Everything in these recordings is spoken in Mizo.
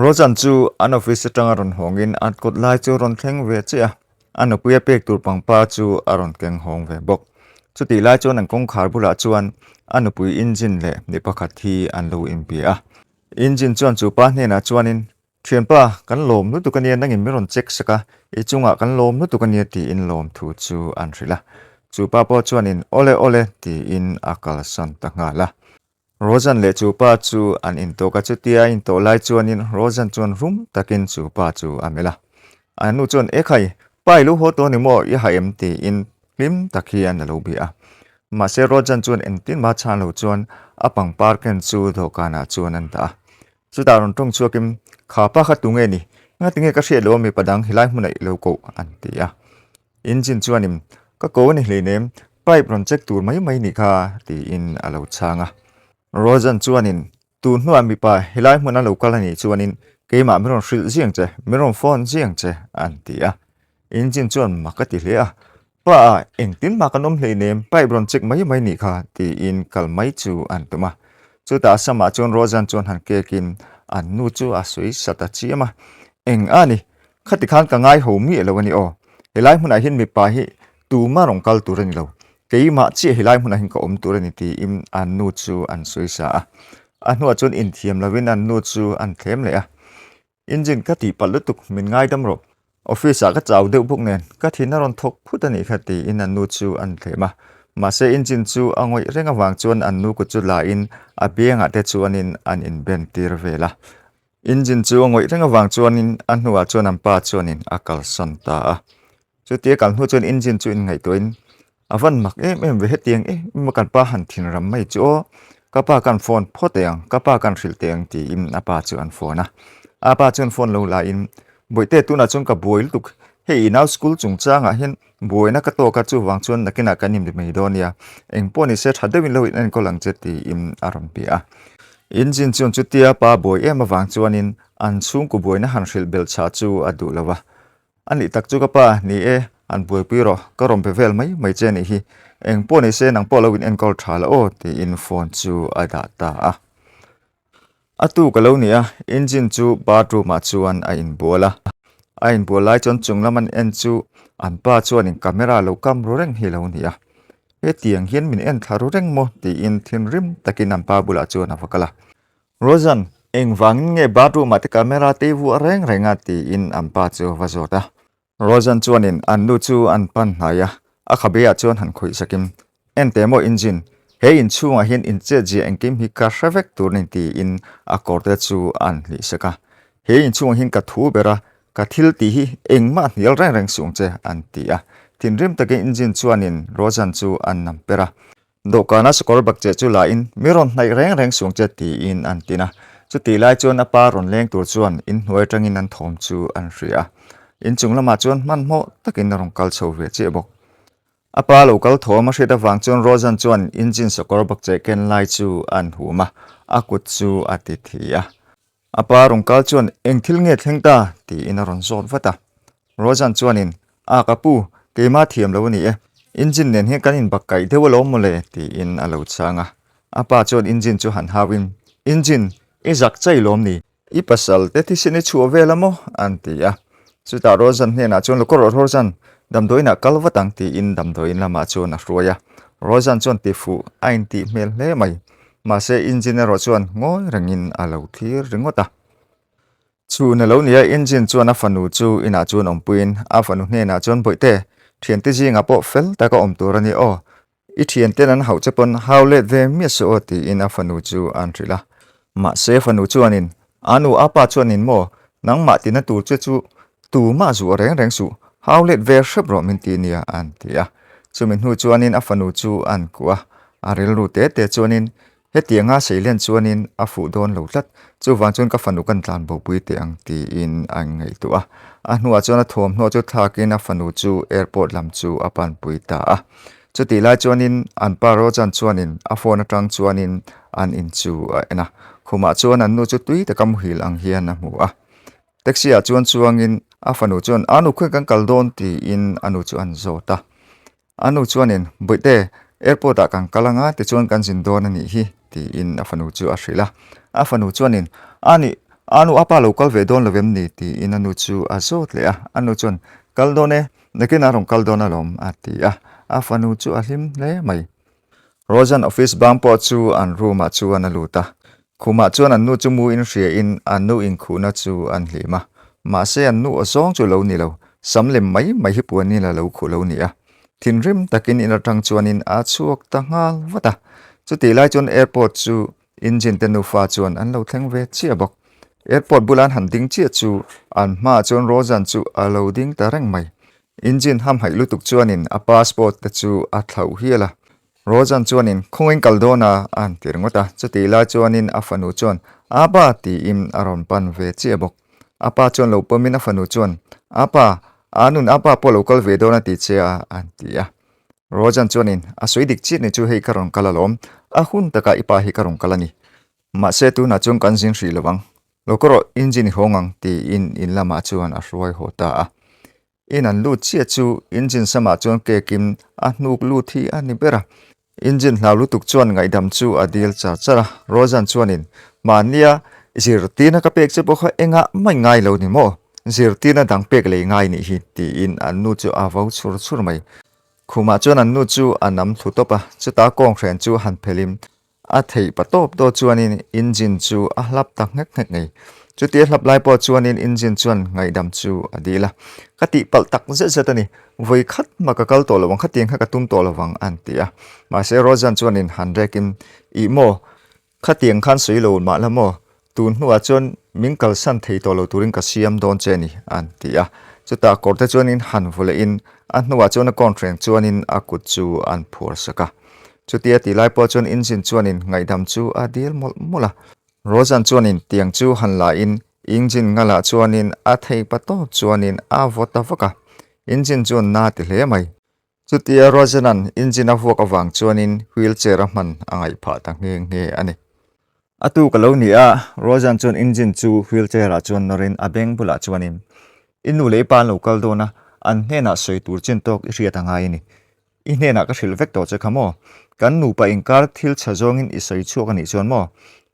Rojan chu an office atanga rawn hawngin an kawt lai chu a rawn thleng ve chiah a, a nupuia pek tur pangpar chu a rawn keng hawng ve bawk. Chutih lai chuan an kawngkhar bulah chuan a nupui engine leh mi pakhat hi an lo inbia a. Engine chuan chu pa hnenah chuanin, Thianpa, kan lawm lutuk ania nangin min rawn check sak a, i chungah kan lawm lutuk ania tiin lawmthu chu an hrilh a. Chu pa pawh chuanin, Awle awle tiin a kalsan ta nghal a. Rojan leh chu pa chu an intawk a, chutia a intawh lai chuanin Rojan chuan rum takin chu pa chu a melh a. A nu chuan, Ekhai, pa i lo haw tawh a ni maw? I ha em? tiin hlim tak hian a lo bia a. Mahse Rojan chuan engtin mah chhan lo chuan a pangpar ken chu dawhkanah chuan an dah a. Chutah rawn tawng chhuakin, Kha pa kha tunge ni? Ngatinge ka hriat lo a mipa dang helai hmunah i lo koh? an ti a. Engine chuanin, Ka ko a ni hleinem, pipe rawn check tur mai mai nih kha, tiin a lo chhang a. Rojan chuanin, Tun hnuah mipa helai hmun a lo kal a nih chuanin keimah min rawn hrilh ziang che, min rawn phone ziang che, an ti a. Engine chuan mak a ti hle a, Pa a, engtin mah kan awm hleinem, pipe rawn check mai mai nih kha, tiin kal mai chu an tum a. Chutah a samah chuan Rojan chuan han kekin an nu chu a sawi sa ta chiam a, Eng a ni, Khati khan ka ngai ho miah lo a ni aw. Helai hmunah hian mipa hi tuma rawn kal tur a ni lo. Keimah chiah helai hmunah hian ka awm tur a ni tiin an nu chu an sawi sa a. A hnuah chuan inthiam lovin an nu chu an thlem leh a. Engine ka tih palh lutuk min ngaidam rawh. Office ah ka chau deuh bawk nen ka thin a rawn thawk phut a nih kha tiin an nu chu an thlem a. Mahse engine chu a ngawih reng avang chuan an nu kut chu la in a biangah te chuanin an inben tir vel a. Engine chu a ngawih reng avang chuanin a hnuah chuan an pa chuanin a kalsan ta a. Chutia kal hnu chuan engine chu inngaihtuahin a van mak em em ve hetiang em em a kan pa han thin ram mai chu aw ka pa kan phone phawt teh ang ka pa kan hrilh teh ang tiin a pa chu an phone a. A pa chuan phone lo lahin Bawihte tunah chuan ka buai lutuk hei i nau school chungchangah hian buaina ka tawk a chuvang chuan nakinah kan inbe mai dawn nia engpawh nise tha deuhin lo in enkawl ang che tiin a rawn bia a. Engine chuan chutia pa buai em avang chuanin an chhungkaw buaina han hrilh belh chah chu a duh lo a. A nih tak chu ka pa, ni e, han buaipui rawh, ka rawn be vel mai mai che nih hi. Engpawh ni se nang pawh lo in enkawl tha la aw tiin phone chu a dah ta a. A tuk a lo ni a, engine chu bathroom ah chuan a inbual a. A inbual lai chuan chung lam an en chu an pa chuanin camera lo kam ru reng hi a lo ni a. Hetiang hian min en thla ru reng maw tiin thinrim takin an pa bulah chuan a va kal a. Rosan, engvangin nge bathroom ah te camera te i vuah reng reng a tiin an pa chu a va zawt a. Rosan chuanin an nu chu an pan hnai a, a khabe ah chuan han khawih sakin, Enteh maw engine, he inchhungah hian inchetziah engkim hi ka hre vek tur a ni tiin a kawr te chu an hlih sak a. He inchhungah hian ka thu ber a, Ka thil tih hi engmah hnial reng reng suh ang che, an ti a. Thinrim takin engine chuanin Rojan chu an nam per a. Dawhkana sakawr bakcheh chu la in, Mi rawn hnaih reng reng suh ang che, tiin an tin a. Chutih lai chuan a pa rawn leng tur chuan inhnuai atangin an thawm chu an hria a. Inchung lamah chuan hmanhmawh takin a rawn kal chho ve chiah bawk. A pa lo kal thawm a hriat avang chuan Rojan chuan engine sakawr bakcheh ken lai chu an hum a, a kut chu a ti thi a. A pa rawn kal chuan eng thil nge thleng ta? tiin a rawn zawt vat a. Rojan chuanin, A ka pu, keimah thiam lo a ni e. Engine nen hian kan inbak kaih deuh alawm mawle, tiin a lo chhang a. A pa chuan engine chu han hauin, Engine, i zak chai lawm ni? I pasal te thisen i chhuah vel a maw? an ti a. Chutah Rojan hnenah chuan, Lawk rawh Rojan, damdawiinah kal vat ang, tiin damdawiin lamah chuan a hruai a. Rojan chuan tifuh a intih hmel hle mai. Mahse engine erawh chuan ngawi rengin a lo thlir ringawt a. Chhun a lo ni a, engine chuan a fanu chu inah chuan awmpuiin a fanu hnenah chuan Bawihte, thiante zingah pawh fel taka awm tur a ni aw. I thianten an hauh che pawn hau let ve miah suh aw tiin a fanu chu an hrilh a. Mahse fanu chuanin, A nu a pa chuanin maw, nangmah tina tur che chu tumah zuah reng reng suh, hau let ve hrep rawh min ti nia an ti a. Chumi hnu chuanin a fanu chu an kuah a, a rilru te te chuanin hetianga seilen chuanin a fuh dawn lo tlat, chuvang chuan ka fanu kan tlan bopui teh ang tiin a ngaihtuah a. A hnuah chuan a thuamhnaw chu thlakin a fanu chu airport lam chu a panpui ta a. Chutih lai chuanin an pa Rojan chuanin a phone atang chuanin an in chu a en a, khumah chuan an nu chu tui taka muhil ang hian a hmu a. Taxi ah chuan chuangin a fanu chuan a nu khawi kan kal dawn tiin a nu chu an zawt a. A nu chuanin Bawihte, airport ah kan kal anga tichuan kan zin dawn a nih hi tiin a fanu chu a hrilh a. A fanu chuanin A nih, A nu, a pa lo kal ve dawn lo em ni? tiin a nu chu a zawt leh a. A nu chuan, Kal dawn e, nakinah a rawn kal dawn alawm, a ti a. A fanu chu a hlim hle mai. Rosan office bang pawh chu an room ah chuan a lut a. Khumah chuan an nu chu mu in hria in an nu inkhuhna chu an hlim a. Mahse an nu aw zawng chu lo ni lo, sam lem mai mai hi puanin a lo khuh lo ni a. Thinrim takin in atang chuanin a chhuak ta nghal vat a. Chutih lai chuan airport chu engine te nufa chuan an lo thleng ve chiah bawk. Airport bula an han ding chiah chu an hmaah chuan Rosan chu a lo ding ta reng mai. Engine hamhaih lutuk chuanin a passport te chu a thlauh hial a. Rojan chuanin khawngin kal dawn a a han ti ringawt a, chutih lai chuanin a fanu chuan Apa tiin a rawn pan ve chiah bawk. A pa chuan lo pawmin a fanu chuan Apa, a nun apa pawh lo kal ve dawn a ti che a a han ti a. Rojan chuanin a sawi dik chiah ni chu hei ka rawn kal alawm, a hun takah i pa hi ka rawn kal a ni. Mahse tunah chuan kan zin hrih lo ang. Lo ka rawh engine i hawng ang tiin in lamah chuan a hruai haw ta a. In an lut chiah chu engine samah chuan kekin a hnuk lut hi a ni ber a. Engine hlau lutuk chuan ngaihdam chu a dil char char a. Rozan chuanin, Mahnia zirtirna ka pek che pawh kha engah mai ngai lo ni maw? Zirtirna dang pek lei ngai nih hi tiin an nu chu a vo chhur chhur mai. Khumah chuan an nu chu a nam thlu tawp a, chutah kawnghren chu han phelhin A theih pa tawp tawh chuanin engine chu a hlap ta nghek nghek ngei. Chutia hlap lai pawh chuanin engine chuan ngaihdam chu a dil a. Ka tihpalh tak zet zet a ni. Vawi khat mah ka kal tawh lo ang, khatiang kha ka tum tawh lo vang a ti a. Mahse Rojan chuanin han rekin, Ih maw, khatiang khan sawi lo mah la maw, tun hnuah chuan min kalsan thei tawh lo turin ka siam dawn che a ni a ti a. Chutah kawr te chuanin han vu lehin a hnuah chuan a kawnhreng chuanin a kut chu an phuar sak a. Chutia tih lai pawh chuan engine chuanin ngaihdam chu a dil mawlh mawlh a. Rosan chuanin tiang chu han la in engine ngalah chuanin a thei pa tawp chuanin a vaw ta vak a. Engine chuan na ti hle mai. Chutia Rosanan engine a vuak avang chuanin wheelchair a hman a ngaih phah ta nghe nghe a ni. A tuk a lo ni a, Rosan chuan engine chu wheelchair ah chuan nawrin a beng bulah chuanin i nu leh i pa an lo kal dawn a, an hnenah sawi tur chin tawk i hriat a ngai a ni. I hnenah ka hrilh vek tawh che kha maw? Kan nupa inkar thil chhe zawngin i sawi chhuak a nih chuan maw?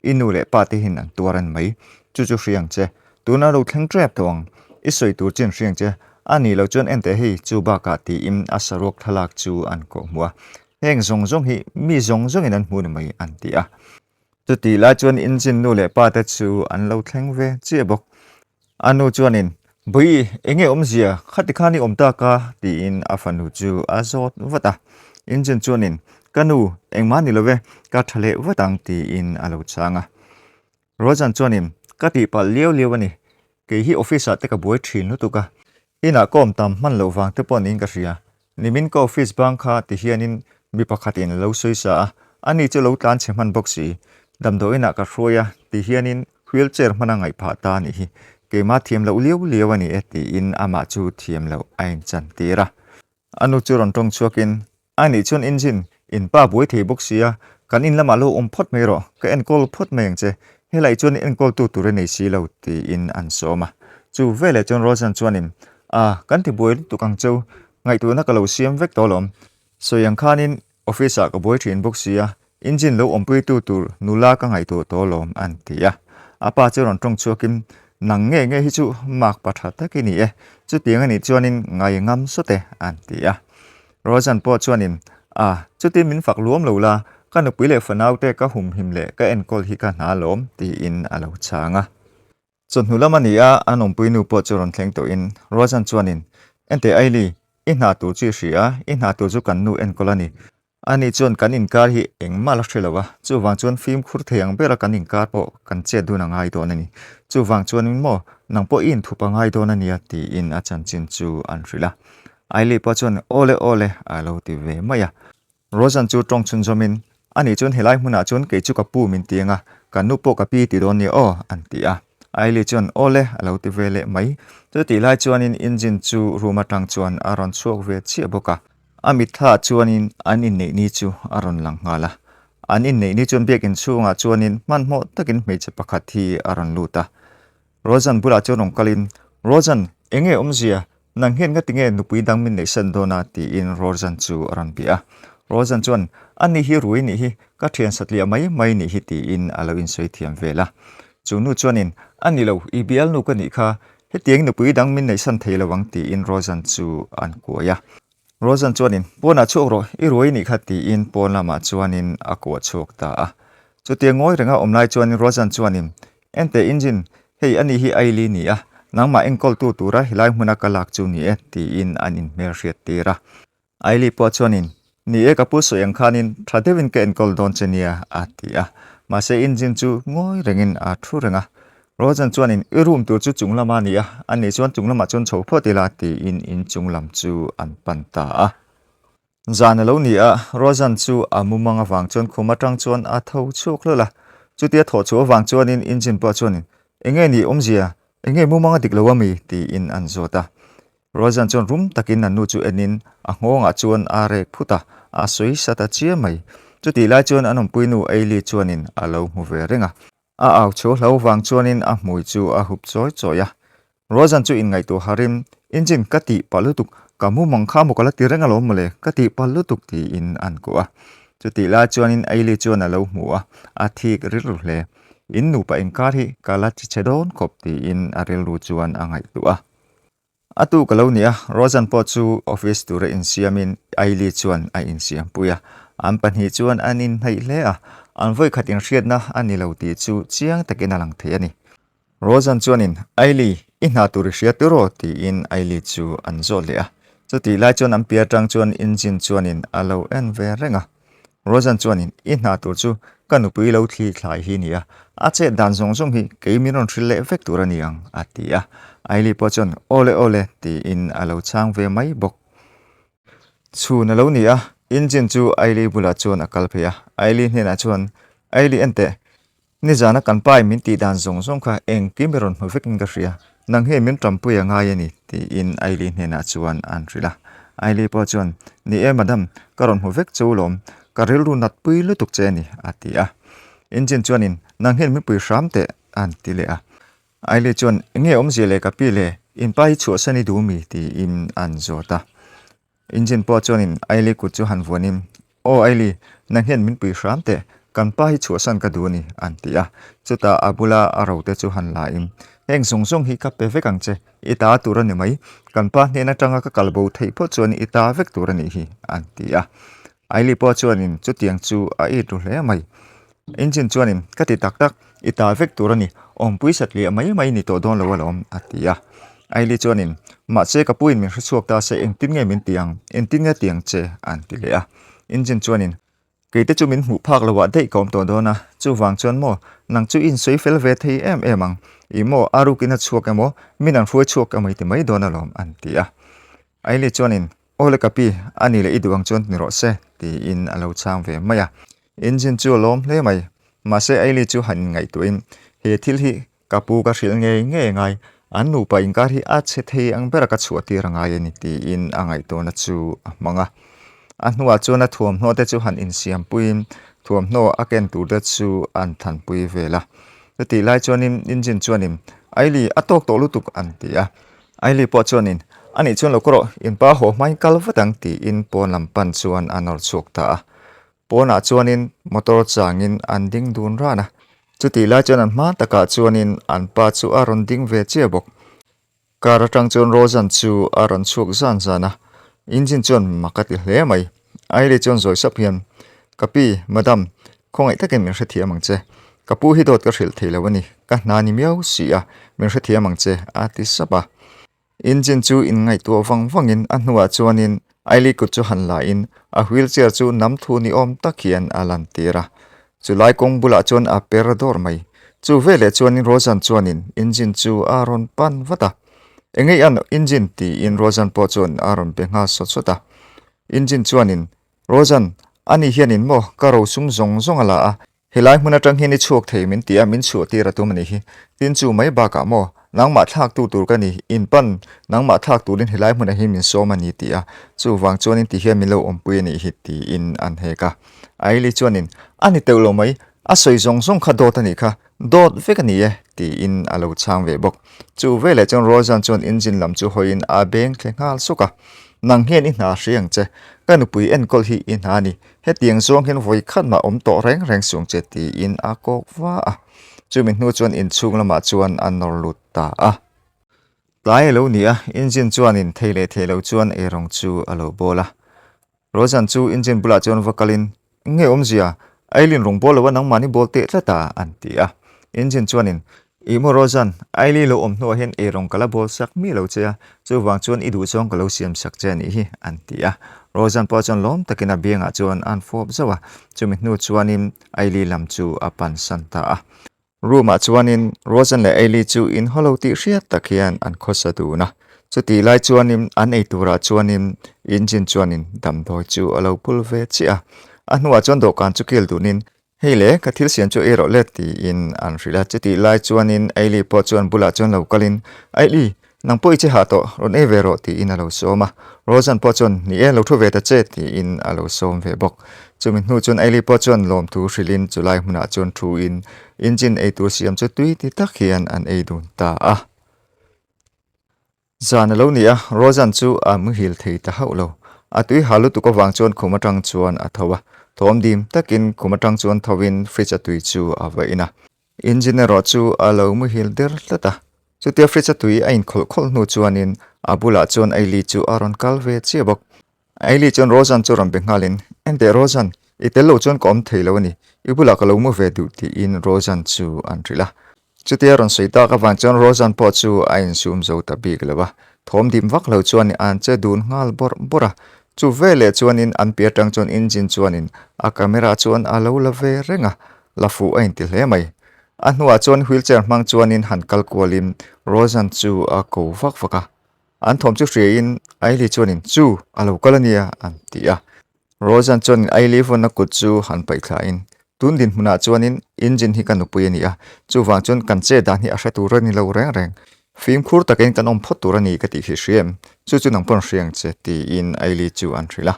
I nu leh pa te hian an tuar a ni mai. Chu chu hria ang che. Tuna lo thleng tep tawh ang. I sawi tur chin hria ang che. A nih loh chuan enteh hei chu bakah tiin a saruak thlalak chu an kawh hmuh a. Heng zawng zawng hi mi zawng zawngin an hmu ni mai an ti a. Chutih lai chuan engine nu leh pa te chu an lo thleng ve chiah bawk. A nu chuanin, Bawi, enge awmzia? Khati khan i awm tak a? tiin a fanu chu a zawt vat a. Engine chuanin, Ka nu, engmah ni lo ve, ka tha leh vat ang tiin a lo chhang a. Rojan chuanin, Ka tihpalh liau liau a ni. Kei hi office ah te ka buai thin lutuk a. Inah ka awm tam hman loh vang te pawh niin ka hria. Nimin ka office bang kha ti hianin mi pakhatin a lo sawi sa a, ani chu lo tlan chhe hman bawk si. Damdawiinah ka hruai a, ti hianin wheelchair hman a ngaih phah ta a nih hi. Keimah thiam loh liau liau a ni e tiin amah chu thiam loh a inchantir a. A nu chu rawn tawng chhuakin, A nih chuan engine in pa buai thei bawk sia, kan in lamah lo awm phawt mai rawh, ka enkawl phawt mai ang che, helai chuan enkawltu tur i nei si lo tiin an sawm a. Chu veleh chuan Rosan chuanin, A, kan ti buai lutuk ang cheu, ngaihtuahna ka lo siam vek tawh alawm. Sawi ang khanin office ah ka buai thin bawk sia, engine lo awmpuitu tur nula ka ngaihtuah tawh alawm an ti a. A pa chu rawn tawng chhuakin, Nang nge nge hi chu mak pa tha tak i ni e, chutiang a nih chuanin ngai ngam sawt e an ti a. Rosan pawh chuanin, A, chutin min fak luam lo la, ka nupui leh fanaute ka humhim leh ka enkawl hi ka hna alawm, tiin a lo chhang a. Chawhnu lam a ni a, an awmpui nu pawh chu rawn thleng tawhin Rosan chuanin, Enteh Aili, i hna tur chu i hria a, i hna tur chu kan nu enkawl a ni. Ani chuan kan inkar hi engmah la hre lo a, chuvang chuan fimkhur thei ang bera kan inkar pawh kan chet dun a ngai dawn a ni. Chuvang chuanin maw, nang pawh i inthup a ngai dawn a nia, tiin a chanchin chu an hrilh a. Ailey pawh chuan Awle awle a lo ti ve mai a. Rosan chu tawng chhunzawmin, Ani chuan helai hmunah chuan kei chu ka pu min ti ang a, ka nu pawh ka pi ti dawn nia aw, an ti a. Ailey chuan Awle a lo ti ve leh mai. Chutih lai chuanin engine chu room atang chuan a rawn chhuak ve chiah bawk a. A mitthla chuanin an inneih ni chu a rawn lang nghal a. An inneih ni chuan biakinn chhungah chuanin hmanhmawh takin hmeichhe pakhat hi a rawn lut a. Rosan bulah chuan rawn kalin, Rosan, eng nge awmzia? Nang hian ngati nge nupui dang min neihsan dawn a? tiin Rosan chu a rawn bia a. Rosan chuan, Ani hi rui nih hi, ka thian satliah mai mai nih hi tiin a lo insawi thiam vel a. Chu nu chuanin, A ni lo, i bialnu ka nih kha, hetiang nupui dang min neihsan thei lo ang tiin Rozan chu an kuai a. Rozan chuanin, Pawnah chhuak rawh, i ruai nih kha tiin pawn lamah chuanin a kuah chhuak ta a. Chutia ngawi renga awm lai chuanin Rozan chuanin, Enteh Engine, hei ani hi Aili ni a, nangmah enkawltu tura helai hmuna ka lak chu ni e tiin an inhmelhriat tir a. Aili pawh chuanin, Ni e, ka pu sawi ang khanin tha deuhin ka enkawl dawn che nia, a ti a. Mahse engine chu ngawi rengin a thu reng a. Rojan chuanin, I room tur chu chung lama ni a, ani chuan chung lamah chuan chho phawt ila, tiin in chung lam chu an pan ta a. Zan a lo ni a, Rojan chu a mumang avang chuan khum atang chuan a tho chhuak hlawl a. Chutia thawh chhuah avang chuanin engine pawh chuanin, Enge ni awmzia? Enge mumang a dik lo ami? tiin an zawt a. Rozan chuan rum takin a nu chu enin a nghawngah chuan a rek phut a, a sawi sa ta chiam mai. Chutih lai chuan an awmpui nu Ailey chuanin a lo hmu ve reng a. A au chho hlo vang chuanin a hmui chu a hup chawi chawi a. Rozan chu inngaihtuah harin, Engine ka tih palh lutuk, ka mu mang kha maw ka la ti reng alawm mawle, ka tih palh lutuk tiin an kuah a. Chutih lai chuanin Ailey chuan a lo hmu a, a thik rilru hle. In nupa inkar hi ka la chi chhe dawn khawp tiin a rilru chuan a ngaihtuah a. A tu ka lo ni a, Rosan pawh chu office tura insiamin Ailey chuan a insiampui a. An pahnih chuan an inhnaih hle a, an vawikhat inhriatna a ni lo tih chu chiang takin a lang thei a ni. Rosan chuanin, Ailey, i hna tur i hria tiraw? tiin Ailey chu an zawt leh a. Chutih lai chuan an piar tang chuan engine chuanin a lo en ve reng a. Rosan chuanin, I hna tur chu ka nupui lo thli thlai hi nia, a chet dan zawng zawng hi kei min rawn hrilh leh vek tur a ni ang, a ti a. Ailey pawh chuan, Awle awle, tiin a lo chhang ve mai bawk. Chhun a lo ni a, engine chu Ailey bulah chuan a kal phei a. Ailey hnenah chuan, Ailey enteh, Nizana kan pa in min tih dan zawng zawng kha engkim i rawn hmu vekin ka hria, nang hi min tampui a ngai a ni, tiin Ailey hnenah chuan an hrilh a. Ailey pawh chuan, Ni e madam, ka rawn hmu vek che u lawm, ka rilru natpui lutuk che a ni, a ti a. Engine chuanin, Nang hian min pui hram teh, an ti leh a. Ailey chuan, Enge awmzia leh ka pi le, in pa hi chhuahsan i duh mi? tiin an zawt a. Engine pawh chuanin Ailey kut chu han vuanin, Aw Ailey, nang hian min pui hram teh, kan pa hi chhuahsan ka duh a ni, an ti a. Chutah a bula a rote chu han lain, Heng zawng zawng hi ka pe vek ang che, i ta tur a ni mai, kan pa hnen atanga ka kal bo theih phawt chuan i ta vek tur a nih hi, an ti a. Ailey pawh chuanin chutiang chu a it ru hle mai. Engine chuanin, Ka ti tak tak, i ta vek tur a ni, awmpui satliah mai mai ni tawh dawn lo alawm, a ti a. Ailey chuanin, Mahse ka puin min hre chhuak ta se engtin nge min ti ang, engtin nge ti ang che? an ti leh a. Engine chuanin, Keite chu min hmuh phak loah daih ka awm tawh dawn a, chuvang chuan maw, nang chu i insawi fel ve thei em em ang, i maw a rukin a chhuak emaw, min an hruai chhuak emaw i ti mai dawn alawm, an ti a. Ailey chuanin, Aw le ka pi, a ni leh i duh ang chuan ni rawh se, tiin a lo chhang ve mai a. Engine chu a lawm hle mai. Mahse Ailey chu han inngaihtuahin, He thil hi ka pu ka hrilh ngei ngei a ngai, an nupa inkar hi a chhe thei ang bera ka chhuah tir a ngai a ni, tiin a ngaihtuahna chu a hmang a. A hnuah chuan a thuamhnaw te chu han insiampuiin thuamhnaw a ken tur te chu an thanpui vel a. Chutih lai chuanin engine chuanin, Ailey, a tawk tawh lutuk, an ti a. Ailey pawh chuanin, A nih chuan lo ka rawh, in pa haw hmain kal vat ang tiin pawn lam pan chuan a nawr chhuak ta a. Pawnah chuanin motor changin an ding dun ran a. Chutih lai chuan an hma takah chuanin an pa chu a rawn ding ve chiah bawk. Car atang chuan Rosan chu a rawn chhuak zan zan a, engine chuan mak a ti hle mai. Ailey chuan zawi sap hian, Ka pi, madam, Khawngaih takin min hrethiam ang che. Ka pu hi dawt ka hrilh thei lo a ni. Ka hna ni miau si a, min hrethiam ang che, a ti sap a. Engine chu inngaihtuah vang vangin a hnuah chuanin Ailey kut chu han lain a wheelchair chu nam thu ni awm tak hian a lantir a. Chulai kawng bulah chuan a per dawr mai. Chu veleh chuanin Rosan chuanin engine chu a rawn pan vat a. Engei an engine tiin Rosan pawh chuan a rawn be nghal sawt sawt a. Engine chuanin Rosan, ani hianin maw ka rosum zawng zawng a la a, helai hmun atang hian i chhuak thei min ti a, min chhuah tir a tum a nih hi. Tin chu mai bakah maw, nangmah thlak tu tur ka ni, in pan nangmah thlak turin helai hmunah hian min sawm a ni ti a, chuvang chuanin ti hian min lo awmpui a nih hi tiin an hek a. Ailey chuanin, A ni teuh lo mai, a sawi zawng zawng kha dawt a nih kha, dawt vek a ni e tiin a lo chhang ve bawk. Chu veleh chuan Rosan chuan engine lam chu hawiin a beng thle nghal suk a, Nang hian i hna hria ang che, ka nupui enkawl hi i hna a ni, hetiang zawng hian vawi khat mah awm tawh reng reng suang che tiin a kawk va a. Chumi hnu chuan inchhung lamah chuan a nawr lut ta a. Tlai a lo ni a, engine chuanin thei leh thei lo chuan eirawng chu a lo bawl a. Rozan chu engine bulah chuan va kalin, Eng nge awmzia? Aileen rawn bawl lo a nangmahni bawl teh tlat a, an ti a. Engine chuanin, Ih maw Rozan, Ailee lo awm hnuah hian eirawng ka la bawl sak miah lo che a, chuvang chuan i duhzawng ka lo siam sak che a nih hi, an ti a. Rozan pawh chuan lawm takin a biangah chuan an fawp zauh a, chumi hnu chuanin Ailee lam chu a pansan ta a. Room ah chuanin Rosan leh Ailey chu in haw lo tih hriat tak hian an khawsa dun a. Chutih lai chuanin an ei turah chuanin engine chuanin damdawi chu a lo pul ve chiah a. A hnuah chuan dawhkan chu kil dunin, Hei le, ka thil siam chu ei rawh le tiin an hrilh a. Chutih lai chuanin Ailey pawh chuan bulah chuan lo kalin, Ailey, Nang pawh i che hah tawh, rawn ei ve rawh tiin a lo sawm a. Rosan pawh chuan, Ni e, lo thu ve ta che tiin a lo sawm ve bawk. Chumi hnu chuan Ailey pawh chuan lawmthu hrilhin chulai hmunah chuan thuin engine ei tur siam chu tui ti tak hian an ei dun ta a. Zan a lo ni a, Rosan chu a muhil thei ta hauh lo. A tui ha lutuk avang chuan khum atang chuan a tho a. Thawm dim takin khum atang chuan thoin fridge a tui chu a va in a. Engine erawh chu a lo muhil der tlat a, chutia fridge a tui a inkhawlh khawlh hnu chuanin a bulah chuan Ailey chu a rawn kal ve chiah bawk. Ailey chuan Rosan chu rawn be nghalin, Enteh Rosan, i tel lo chuan ka awm thei lo a ni, i bulah ka lo mu ve duh tiin Rosan chu an hrilh a. Chutia rawn sawi tak avang chuan Rosan pawh chu a insum zo ta bik lo a, thawm dim vak lo chuan an che dun nghal bawrh bawrh a. Chu veleh chuanin an piah atang chuan engine chuanin a camera chuan a lo la ve reng a, La fuh a inti hle mai. A hnuah chuan wheelchair hmang chuanin han kal kualin Rosan chu a ko vak vak a. An thawm chu hriain Ailey chuanin Chu! A lo kal a nia an ti a. Rosan chuanin Ailey vawnna kut chu han paih thlain Tun dinhmunah chuanin engine hi ka nupui a ni a, chuvang chuan kan che dan hi a hre tur a ni lo reng reng. Fimkhur takin kan awm phawt tur a ni ka tih hi hria em? Chu chu nang pawn hria ang che tiin Ailey chu an hrilh a.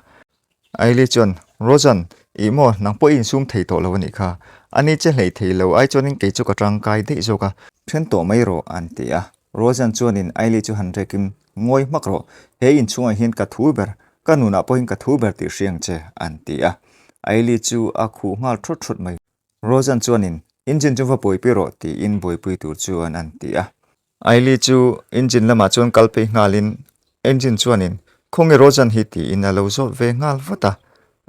Ailey chuan, Rosan, ih maw, nang pawh i insum thei tawh lo a nih kha. Ani che hlei thei lo ai chuanin kei chu ka tangkai daih zawk a. Then tawh mai rawh, an ti a. Rosan chuanin Ailey chu han rekin, Ngawi hmak rawh, he inchhungah hian ka thu ber, ka nunah pawhin ka thu ber tih hria ang che, an ti a. Ailey chu a khuh nghal thawt thawt mai. Rosan chuanin, Engine chu va buaipui rawh, tiin buaipui tur chuan an ti a. Ailey chu engine lamah chuan kal phei nghalin engine chuanin Khawnge Rojan hi tiin a lo zawt ve nghal vat a.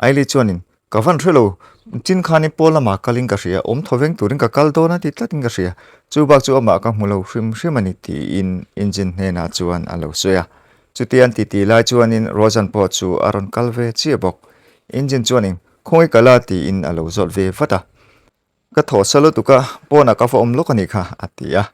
Ailey chuanin Ka van hre lo, chin khanin pawl lamah kalin ka hria, awm thaw veng turin ka kal dawn a ti tlatin ka hria, chu bak chu amah ka hmu lo hrim hrim a ni tiin engine hnenah chuan a lo sawi a. Chutia an titi lai chuanin Rojan pawh chu a rawn kal ve chiah bawk. Engine chuanin Khawnge kal a tiin a lo zawt ve vat a. Ka thaw sa lutuk a, pawnah ka va awm lawk a nih kha, a ti a.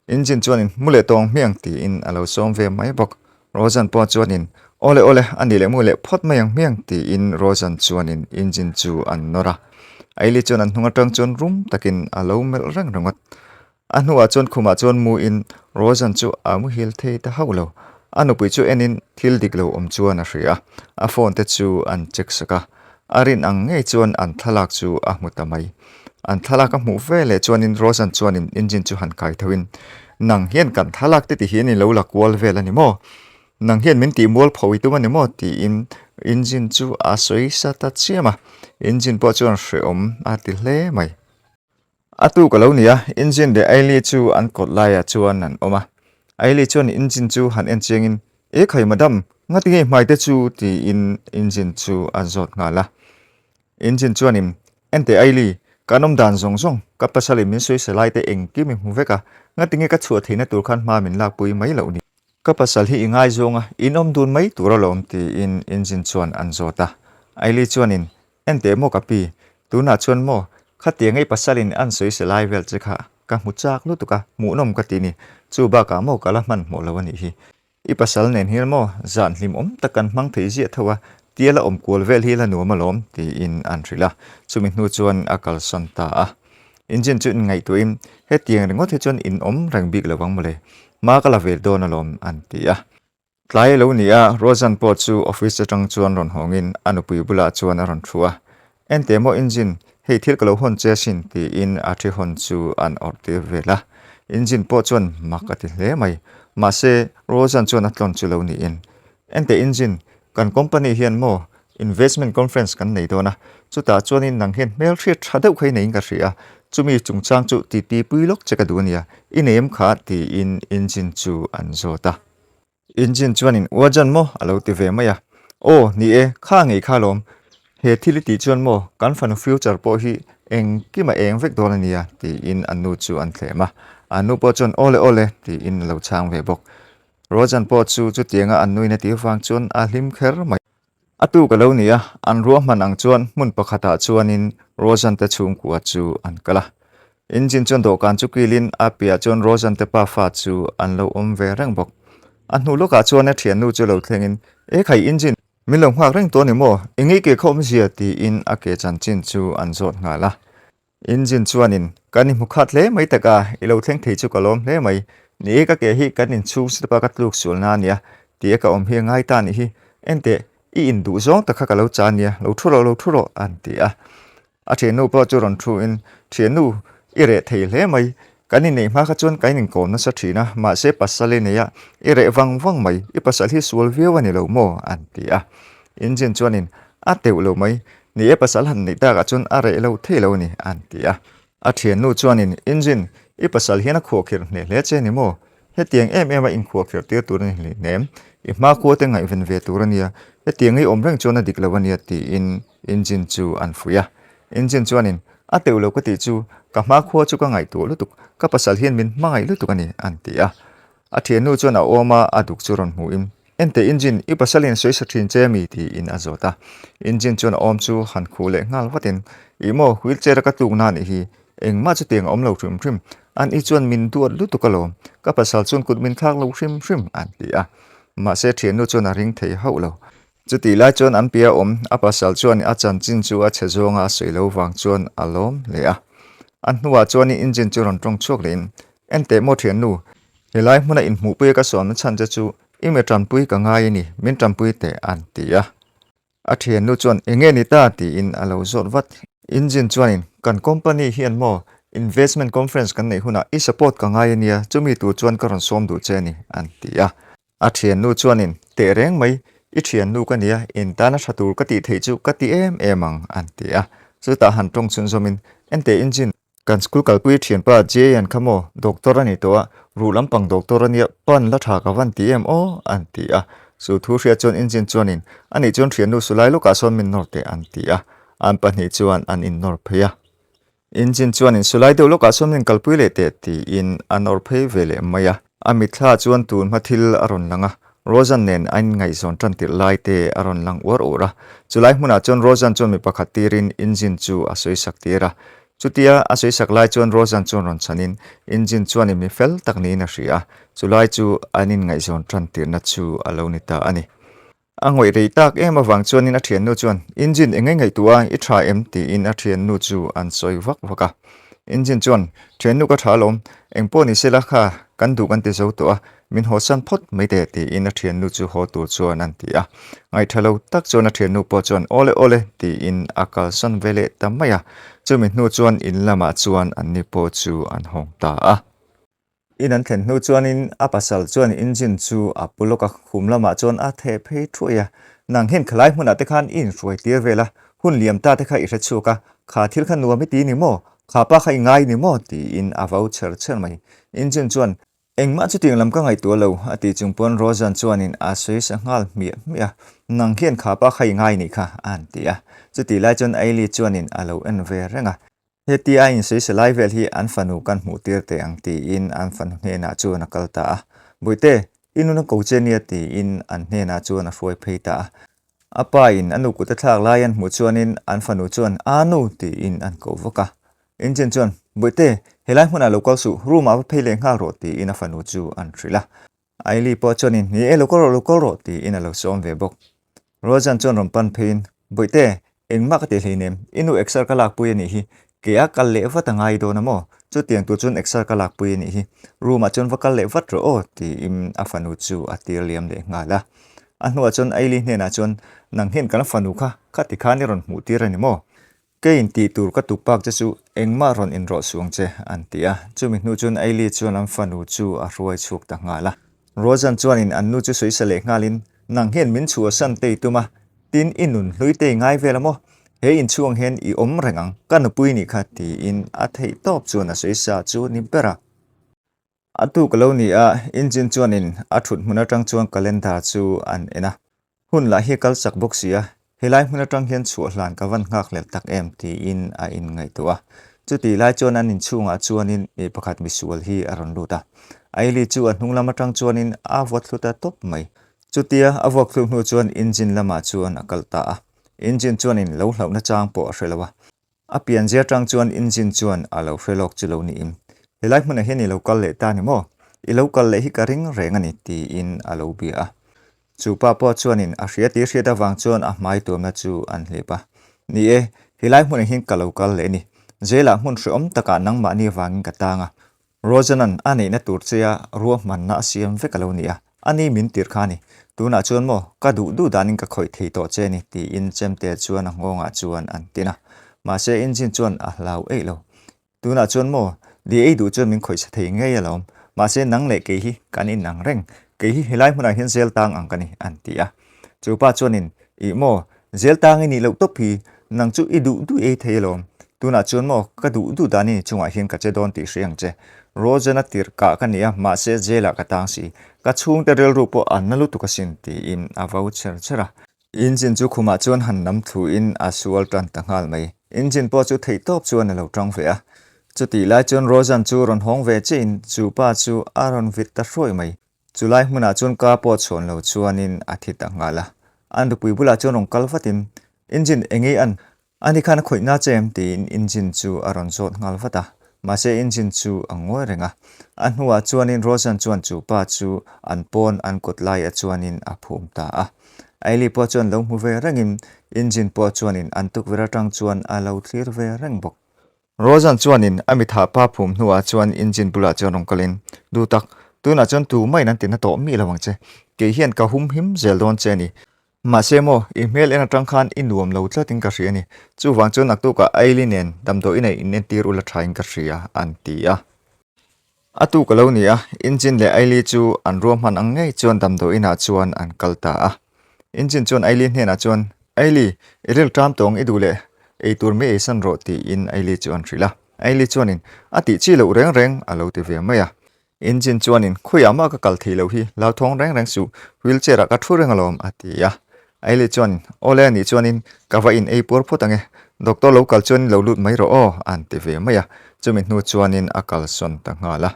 Engine chuanin mu leh tawng hmiang tiin a lo sawm ve mai bawk. Rosan pawh chuanin Awle awle, a nih leh mu leh phawt mai ang hmiang tiin Rosan chuanin engine chu an nawr a. Ailey chuan an hnung atang chuan rum takin a lo melh reng ringawt. A hnuah chuan khumah chuan muin Rosan chu a muhil thei ta hauh lo. A nupui chu enin thil dik lo awm chuan a hria a, a phone te chu an check sak a. A rin ang ngei chuan an thlalak chu a hmu ta mai. An thlalak a hmuh ve leh chuanin Rosan chuanin engine chu han kai thoin, Nang hian kan thlalak te ti hian i lo la kual vel a ni maw? Nang hian min tih mual pho i tum a ni maw? tiin engine chu a sawi sa ta chiam a. Engine pawh chuan hrehawm a ti hle mai. A tuk a lo ni a, engine leh Ailey chu an kawt laiah chuan an awm a. Ailey chuan engine chu han en chiangin, E khai madam, ngati ngei hmai te chu? tiin engine chu a zawt nghal a. Engine chuanin, Enteh Ailey, kan awm dan zawng zawng, ka pasalin min sawi sa lai te engkim i hmu vek a, ngati nge ka chhuah theihna tur khan hma min lakpui mai loh ni? Ka pasal hi i ngaizawng a, in awm dun mai tur alawm, tiin engine chuan an zawt a. Ailey chuanin, Enteh maw ka pi, tunah chuan maw khatiang ei pasalin an sawi se lai vel che kha ka hmu chak lutuk a, hmuhnawm ka ti ni, chu bakah maw ka la hmanhmawh lo a nih hi. I pasal nen hian maw zan hlimawm tak kan hmang thei ziah tho a, tia la awm kual vel hi la nuam alawm tiin an hrilh a, chumi hnu chuan a kalsawn ta a. Engine chu inngaihtuahin hetiang ringawt hi chuan in awm reng bik lo ang mawle, hma ka la ve dawn alawm an ti a. Tlai a lo ni a, Rosan pawh chu office atang chuan rawn hawngin a nupui bulah chuan a rawn thu a. Enteh maw engine, hei thil ka lo hawn che asin tiin a thi hawn chu an awrh tir vel a. Engine pawh chuan mak a ti hle mai. Mahse, Rosan chuan a tlawn chu lo niin. Enteh engine, kan company hian maw investment conference kan nei dawn a, chutah chuanin nang hian hmelhriat tha deuh kha i neiin ka hria a. Chumi chungchang chu titi pui lawk che ka duh a nia, i nei em kha? tiin engine chu an zawt a. Engine chuanin Uajan maw? a lo ti ve mai a. Aw, ni e, kha ngei kha alawm. He thil i tih chuan maw, kan fanu future pawh hi engkim a eng vek dawn a nia, tiin an nu chu an thlem a. An nu pawh chuan Awle awle, tiin a lo chhang ve bawk. Rojan pawh chu chutianga an nuin a tih avang chuan a hlim kher mai. A tuk a lo ni a, an ruahman ang chuan hmun pakhatah chuanin Rojan te chhungkua chu an kal a. Engine chuan dawhkan chu kilin a piah chuan Rojan te pafa chu an lo awm ve reng bawk. A hnu lawkah chuan a thiannu chu lo thlengin, E khai engine, min lo nghak reng tawh a ni maw? Engei ke kha awmzia? tiin a ke chanchin chu an zawt nghal a. Engine chuanin, Kan inhmu khat hle mai tak a, i lo thleng thei chu ka lawm hle mai. Ni e, ka ke hi kan inchhung step a ka tluk sualna a nia, tia ka awm hi a ngai ta a nih hi. Enteh, i induh zawng tak kha ka lo cha a nia, lo thu rawh, lo thu rawh, an ti a. A thiannu pawh chu rawn thu in, Thiannu, i reh thei hle mai. Kan inneih hma kha chuan kan inkawm nasa thin a, mahse pasal i nei a, i reh vang vang mai, i pasal hi sual viau a ni lo maw? an ti a. Engine chuanin, A teuh lo mai, ni e pasal han neih takah chuan a reh lo thei lo a ni, an ti a. A thiannu chuanin, Engine, i pasal hian a khuahkhirh hneh hle che a ni maw? Hetiang em em a inkhuahkhirh tir tur a ni hleinem, i hmakhua te ngaihven ve tur a nia, hetiang i awm reng chuan a dik lo a nia tiin engine chu an fuih a. Engine chuanin, A teuh lo ka tih chu, ka hmakhua chu ka ngaihtuah lutuk, ka pasal hian min hmangaih lutuk a ni, an ti a. A thiannu chuan a awm a, a duk chu rawn hmuhin, Enteh engine, i pasal in sawi sa thin che mi? tiin a zawt a. Engine chuan a awm chu han khuh leh nghal vatin, Ih maw, wheelchair a ka tlukna a nih hi, Engmah chutiang a awm lo hrim hrim. An i chuan min duat lutuk alawm. Ka pasal chuan kut min thlak lo hrim hrim, an ti a. Mahse thiannu chuan a ring thei hauh lo. Chutih lai chuan an pia awm, a pasal chuan a chanchin chu a chhe zawnga a sawi lo vang chuan a lawm hle a. A hnuah chuan engine chu rawn tawng chhuak lehin, Enteh maw thiannu, helai hmuna inhmuhpuia ka sawmna chhan che chu i mi tanpui ka ngai a ni, min tanpui teh, an ti a. A thiannu chuan enge ni ta tiin a lo zawt vat. Engine chuanin kan company hian maw investment conference kan neih hunah i support ka ngai ania chumi tur chuan ka rawn sawm duh che a ni an ti a. A thiannu chuanin teh reng mai i thiannu ka nia in tana tha tur ka tih theih chu ka ti em em ang an ti a. Chutah han tawng chhunzawmin enteh engine Kan school kalpui thianpa Jay-a'n kha maw doctor a ni tawh a, ruh lampang doctor a nia, pan la tha ka van ti em aw? an ti a. Chu thu hriat chuan engine chuanin, A nih chuan thiannu sulai lawkah sawn min nawr teh an ti a. An pahnih chuan an innawr phei a. Engine chuanin sulai deuh lawkah sawn min kalpui leh teh tiin a nawr phei ve leh mai a. A mitthla chuan tun hma thil a rawn lang a, Rosan nen a inngaihzawn tan tirh lai te a rawn lang uar uar a. Chulai hmunah chuan Rosan chuan mi pakhat tirin engine chu a sawisak tir a. Chutia a sawisak lai chuan Rosan chuan rawn chhanin engine chuanin mi fel tak niin a hria a, chulai chu an inngaihzawn tan tirhna chu a lo ni ta a ni. A ngawih rei tak em avang chuanin a thiannu chuan, Engine eng nge ngaihtuah a, i tha em? tiin a thiannu chu an sawi vak vak a. Engine chuan, Thiannu ka tha alawm, eng pawh ni sela kha kan duh kan ti zo tawh a, min hawsan phawt mai teh tiin a thiannu chu haw tur chuan an ti a. Ngaihtha lo tak chuan a thiannu pawh chuan, Awle awle tiin a kalsan ve leh ta mai a. Chumi hnu chuan in lamah chuan anni pawh chu an hawng ta a. In an thlen hnu chuanin a pasal chuan engine chu a pu lawk a, khum lamah chuan a theh phei thuai a. Nang hian khalai hmunah te khan i inhruai tir vel a, hun liam ta te kha i hre chhuak a, kha thil kha nuam i ti ni maw? Kha pa kha i ngai ni maw? tiin a vau chher chher mai. Engine chuan, Engmah chutiang lam ka ngaihtuah lo, a tih chung pawn Rosan chuanin a sawi sa nghal hmiah hmiah a, Nang hian kha pa kha i ngai nih kha, a han ti a. Chutih lai chuan Ailey chuanin a lo en ve reng a. Hetia a insawi lai vel hi an fanu kan hmuh tir teh ang tiin an fanu hnenah chuan a kal ta a. Bawihte, i nun a ko che nia tiin an hnenah chuan a hruai phei ta a. A pa in a nu kut a thlak lai an hmuh chuanin an fanu chuan Aa nu tiin an ko vak a. Engine chuan, Bawihte, helai hmunah lo kal suh, room ah va phei leh nghal rawh tiin a fanu chu an hrilh a. Ailey pawh chuanin, Ni e, lo kal rawh, lo kal rawh tiin a lo sawm ve bawk. Rojan chuan rawn pan pheiin, Bawihte, engmah ka ti hleinem, i nu exer ka lakpui a nih hi, ke a kal leh vat a ngai dawn a maw? Chutiang tur chuan exer ka lakpui a nih hi, room ah chuan va kal leh vat rawh aw tiin a fanu chu a tir liam leh nghal a. A hnuah chuan Ailey hnenah chuan, Nang hian kan fanu kha khati khan i rawn hmuh tir a ni maw? Kei in tih tur ka tuk pak che chu engmah rawn inrawh suh ang che, an ti a. Chumi hnu chuan Ailey chuan an fanu chu a hruai chhuak ta nghal a. Rojan chuanin an nu chu sawi sa leh nghalin, Nang hian min chhuahsan te i tum a, tin i nun hlui te i ngai vel a maw? He inchhung hian i awm reng ang, ka nupui nih kha tiin a theih tawp chuan a sawi sa chu ni ber a. A tuk lo ni a, engine chuanin a thut hmun atang chuan calendar chu an en a. Hun lah hi a kal chak bawk si a, helai hmun atang hian chhuah hlan ka van nghak hlel tak em tiin a inngaihtuah a. Chutih lai chuan an inchhungah chuanin mi pakhat misual hi a rawn lut a. Aili chu a hnung lam atang chuanin a vuat thlu ta tawp mai. Chutia a vuak thluk hnu chuan engine lamah chuan a kal ta a. Engine chuanin lo hlauhna chang pawh a hre lo a. A pianzia atang chuan engine chuan a lo hre lawk chu lo niin, Helai hmunah hian i lo kal leh ta ni maw? I lo kal leh hi ka ring reng a ni, tiin a lo bia a. Chu pa pawh chuanin a hria tih hriat avang chuan a hmai tuamna chu an hlep a. Ni e, helai hmunah hian ka lo kal leh a ni. Jail-ah hmun hrehawm takah nangmahni avangin ka tang a. Rosanan a neihna tur che a ruahmanna a siam vek a lo ni a, a ni min tir kha a ni. Tunah chuan maw, ka duh duh danin ka khawih thei tawh che a ni, tiin Chemte chuan a nghawngah chuan an tin a. Mahse engine chuan a hlau eih lo. Tunah chuan maw, di ei duh chuan min khawih chhe thei ngei alawm. Mahse nang leh kei hi kan inang reng, kei hi helai hmunah hian zel tang ang ka ni, an ti a. Chu pa chuanin, Ih maw, zel tang i nih loh tawp hi, nang chu i duh duh ei thei alawm. Tunah chuan maw, ka duh duh dan i chungah hian ka che dawn tih hria ang che. Rosen-a tirh kah ka ni a, mahse jail-ah ka tang si. Ka chhungte rilru pawh an na lutuk asin, tiin a vo cher cher a. Engine chu khumah chuan han nam thluin a sual tan ta nghal mai. Engine pawh chu theih tawp chuan a lo tang ve a. Chutih lai chuan Rosen chu rawn hawng ve chiahin chu pa chu a rawn vit ta hruai mai. Chulai hmunah chuan ka pawh chhawn lo chuanin a thi ta nghal a. A nupui bulah chuan rawn kal vatin, Engine engei an? Ani khan a khawih na che em? tiin engine chu a rawn zawt nghal vat a. Mahse engine chu a ngawi reng a. A hnuah chuanin Rosan chuan chu pa chu an pawn an kawt laiah chuanin a phum ta a. Ailey pawh chuan lo hmu ve rengin engine pawh chuanin an tukverh atang chuan a lo thlir ve reng bawk. Rosan chuanin a mitha pa phum hnuah chuan engine bulah chuan rawn kalin, Duh tak, tunah chuan tu mahin an ti na tawh mi lo ang che. Kei hian ka hum him zel dawn che a ni. Mahse maw, i hmel en atang khan i nuam lo tlatin ka hria a ni. Chuvang chuan naktukah Ailey nen damdawi nei in entir ula thain ka hria, an ti a. A tuk a lo ni a, Engine leh Ailey chu an ruahman ang ngei chuan damdawi inah chuan an kal ta a. Engine chuan Ailey hnenah chuan, Ailey, i ril ṭam tawng i duh leh ei tur mi eisan rawh tiin Ailey chu an hrilh a. Ailey chuanin, A tih chi loh reng reng a lo ti ve mai a. Engine chuanin, Khawiah mah ka kal thei lo hi, hlauthawng reng reng suh, wheelchair ah ka thu reng alawm, a ti a. Ailey chuanin, Awle anih chuanin ka va in ei puar phawt ang e, doctor lo kal chuanin lo lut mai rawh aw, an ti ve mai a. Chumi hnu chuanin a kalsawn ta nghal a.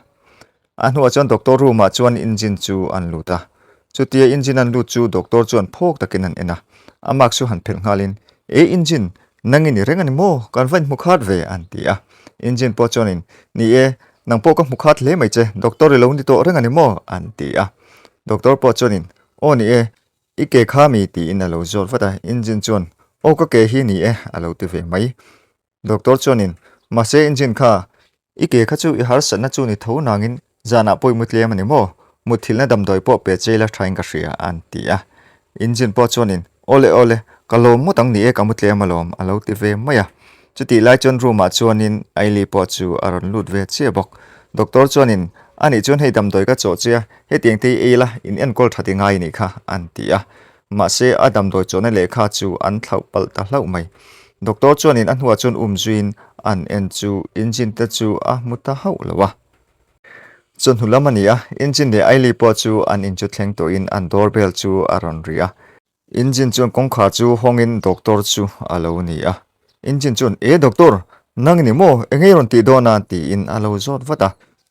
A hnuah chuan doctor room ah chuan engine chu an lut a. Chutia engine an lut chu doctor chuan phawk takin an en a. A mask chu han phelh nghalin, E engine, nang i ni reng a ni maw? Kan va inhmu khat ve, an ti a. Engine pawh chuanin, Ni e, Nang pawh ka hmu khat hle mai che, doctor i lo ni tawh reng a ni maw? an ti a. Doctor pawh chuanin, Aw ni e, i ke kha mi? tiin a lo zawt vat a. Engine chuan, Aw ka ke hi ni e, a lo ti ve mai. Doctor chuanin, Mahse engine kha, i ke kha chu i harsatna chu ni tho nangin zanah pawh i mu tlem a ni maw? Mutthilhna damdawi pawh pe che ila thain ka hria, an ti a. Engine pawh chuanin, Awle awle, ka lawm ngawt ang ni e, ka mu tlem alawm, a lo ti ve mai a. Chutih lai chuan room ah chuanin Ailey pawh chu a rawn lut ve chiah bawk. Doctor chuanin, Anih chuan hei damdawi ka chawh che a, hetiang te i ei la, in enkawl tha ti ngai anih kha, an ti a. Mahse a damdawi chawhna lehkha chu an thlauh palh ta hlauh mai. Doctor chuanin a hnuah chuan um zuiin an en chu engine te chu a hmu ta hauh lo a. Chawhnu lam a ni a, engine leh Ailey pawh chu an inchu thleng tawhin an door bell chu a rawn ri a. Engine chuan kawngkhar chu hawngin doctor chu a lo ni a. Engine chuan, E doctor, nang i ni maw? Eng ei rawn tih dawn a? tiin a lo zawt vat a.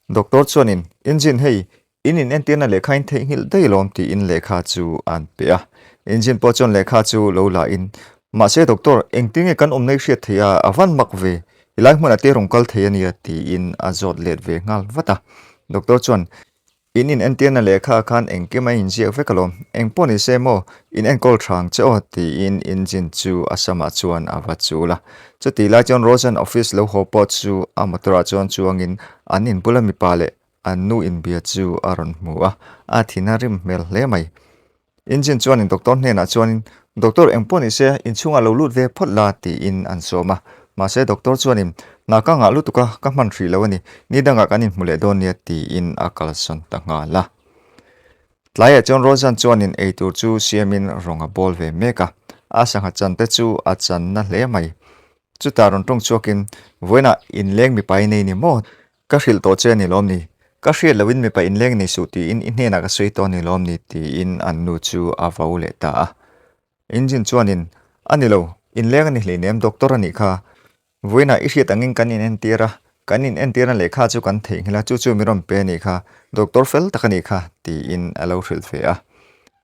Doctor chuanin, Engine hei, in inentirna lehkha in theihnghilh daih alawm tiin lehkha chu an pe a. Engine pawh chuan lehkha chu lo la in, Mahse doctor, engtin nge kan awmna i hriat theih a, a van mak ve, i lai hmunah te rawn kal thei a nia tiin a zawt let ve nghal vat a. Doctor chuan, In inentirna lehkha khan engkim a inziak vek alawm, eng pawh ni se maw, in enkawl tha ang che aw, tiin engine chu a samah chuan a va chul a. Chutih lai chuan Rosan office lo haw pawh chu a motor ah chuan chuangin an inbula mipa leh an nu inbia chu a rawn hmu a, a thin a rim hmel hle mai. Engine chuanin doctor hnenah chuanin, Doctor eng pawh ni se, inchhungah lo lut ve phawt la, tiin an sawm a. Mahse doctor chuanin, Hna ka ngah lutuk a, ka hman hrih lo a ni, ni dangah kan inhmu leh dawn nia, tiin a kalsawn ta nghal a. Tlaiah chuan Rosan chuanin eitur chu siamin rawng a bawl ve mek a. A sangha chan te chu a chan na hle mai. Chutah rawn tawng chhuakin, Vawiinah inleng mipa i nei ni maw? Ka hrilh tawh che a ni lawm ni? Ka hriat lohin mipa inleng nei suh tiin i hnenah ka sawi tawh a ni lawm ni? tiin an nu chu a vo leh ta a. Engine chuanin, A ni lo, inleng a ni hleinem, doctor a nih kha. Vawiinah i hriat angin kan inentir a, kan inentirna lehkha chu kan theihnghilh a, chu chu mi rawn pe a nih kha, doctor fel tak a nih kha, tiin a lo hrilh ve a.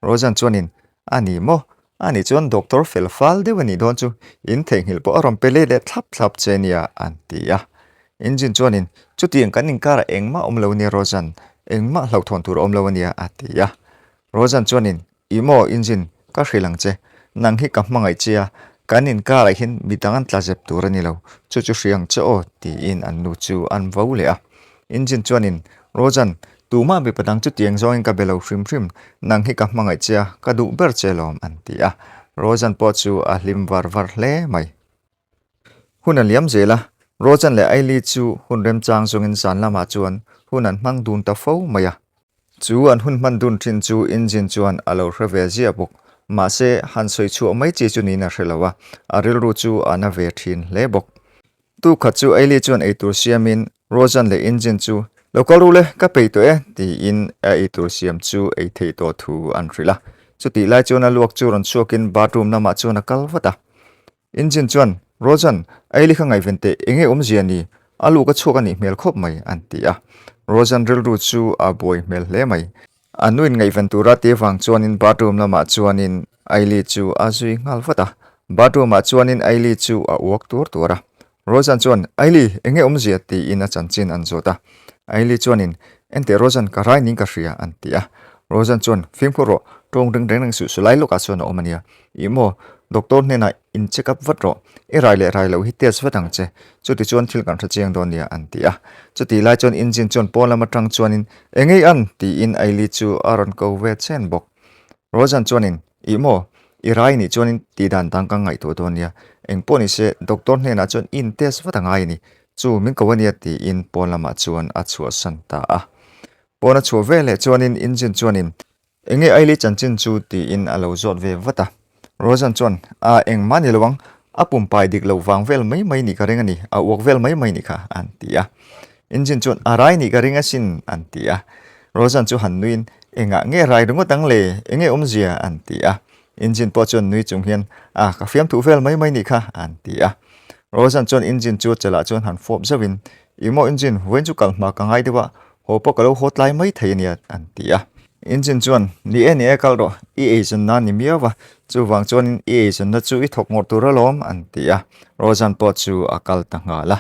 Rojan chuanin, A ni maw? A nih chuan doctor fel fal deuh a nih dawn chu, in theihnghilh pawh a rawn pe leh leh thlap thlap che nia, an ti a. Engine chuanin, Chutiang kan inkarah engmah awm lo nia Rojan, engmah hlauhthawn tur a awm lo a nia, a ti a. Rojan chuanin, Ih maw engine, ka hrilh ang che. Nang hi ka hmangaih che a, kan inkarah hian midang an tla zep tur a ni lo, chu chu hria ang che aw, tiin an nu chu an vo leh a. Engine chuanin, Rojan, tumah mipa dang chutiang zawngin ka be lo hrim hrim, nang hi ka hmangaih che a, ka duh ber che lawm, an ti a. Rojan pawh chu a hlim var var hle mai. Hun a liam zel a, Rojan leh Aili chu hun remchang zawngin zan lamah chuan hun an hmang dun ta fo mai a. Chu an hun hman dun thin chu engine chuan a lo hre ve ziah bawk. Mahse, han sawi chhuah mai chi chu niin a hre lo a, a rilru chu a na ve thin hle bawk. Tu khat chu Aili chuan eitur siamin Rojan leh engine chu, Lo kal ru le, ka peih tawh e, tiin a eitur siam chu ei theih tawh thu an hrilh a. Chutih lai chuan a luak chu rawn chhuakin bathroom lamah chuan a kal vat a. Engine chuan, Rojan, Aili kha ngaihven teh, enge awmzia ni? A luk a chhuak a nih hmel khawp mai, an ti a. Rojan rilru chu a buai hmel hle mai. A nuin ngaihven tura ti vang chuanin bathroom lamah chuanin Aili chu a zui nghal vat a. Bathroom ah chuanin Aili chu a uak tuar tuar a. Rojan chuan, Aili, enge awmzia? tiin a chanchin an zawt a. Aili chuanin, Enteh Rojan, ka rai ning ka hria, an ti a. Rojan chuan, Fimkhur rawh, tawng ring reng reng suh su lai lawkah chuan a awm a nia. Ih maw, doctor hnenah in check up vat rawh, i rai leh rai loh hi test vat ang che, chuti chuan thil kan hre chiang dawn nia, an ti a. Chutih lai chuan engine chuan pawn lam atang chuanin, Engei an? tiin Aili chu a rawn ko ve chen bawk. Rojan chuanin, Ih maw, i rai nih chuanin tih dan dang ka ngaihtuah dawn nia, engpawh ni se doctor hnenah chuan i in test vat a ngai a ni, chu min ko a nia tiin pawn lamah chuan a chhuahsan ta a. Pawn a chhuah veleh chuanin engine chuanin, Enge Aili chanchin chu tiin a lo zawt ve vat a. Rosan chuan, A, engmah ni lo ang, a pumpai dik loh vang vel mai mai nih ka ring a ni, a uak vel mai mai nih kha, an ti a. Engine chuan, A rai nih ka ring asin, an ti a. Rosan chu han nuiin, Engah nge rai ringawt ang le, enge awmzia, an ti a. Engine pawh chuan nui chung hian, A, ka fiamthuh vel mai mai nih kha, an ti a. Rosan chuan engine chu chalah chuan han fawp zauhin, Ih maw engine, vawiin chu kal hma ka ngai deuh a, Haw pawh ka lo haw tlai mai thei a nia, an ti a. Engine chuan, Ni e, ni e, kal rawh, i eizawnna a ni miau va, chuvang chuanin i eizawnna chu i thawk ngawrh tur alawm, an ti a. Rojan pawh chu a kal ta nghal a.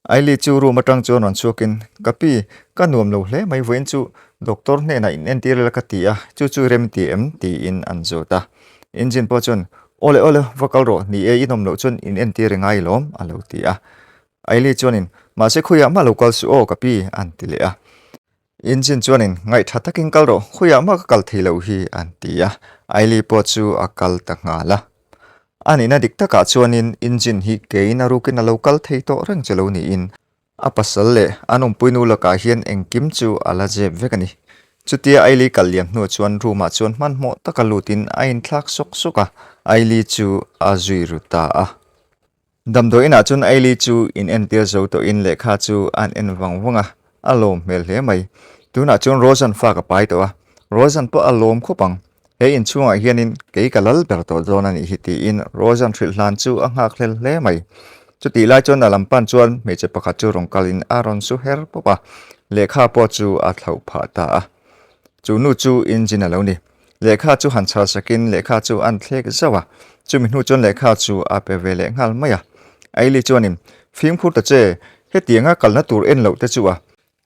Aili chu room atang chuan rawn chhuakin, Ka pi, ka nuam lo hle mai, vawiin chu doctor hnenah in entir ila ka ti a, chu chu rem ti em? tiin an zawt a. Engine pawh chuan, Awle, awle, va kal rawh, ni e, i nawm loh chuan in entir i ngai lawm, a lo ti a. Aili chuanin, Mahse khawiah mah lo kal suh aw ka pi, an ti leh a. Engine chuanin, Ngaihtha takin kal rawh, khawiah mah ka kal thei lo hi, an ti a. Aili pawh chu a kal ta nghal a. A nihna dik takah chuanin engine hi kein a rukin a lo kal thei tawh reng che lo niin a pasal leh an awmpuinu lakah hian engkim chu a la zep vek a ni. Chutia Aili kal liam hnuah chuan room-ah chuan hmanhmawh taka lutin a inthlak sawk sawk a, Aili chu a zui ru ta a. Damdawi inah chuan Aili chu in entir zo tawhin lehkha chu an en vang vang a, a lawm hmel hle mai. Tunah chuan Rosan fa ka pai tawh a, Rosan pawh a lawm khawp ang. He inchhungah hianin kei ka lal ber tawh dawn a nih hi tiin Rosan hrilh hlan chu a nghak hlel hle mai. Chutih lai chuan a lam pan chuan hmeichhe pakhat chu rawn kalin a rawn su her pawp a, lehkha pawh chu a thlauh phah ta a. Chu nu chu engine a lo ni. Lehkha chu han chhar sakin lehkha chu an thlek zauh a, chumi hnu chuan lehkha chu a pe ve leh nghal mai a. Aili chuanin, Fimkhur ta che, hetianga kalna tur en loh te chu a,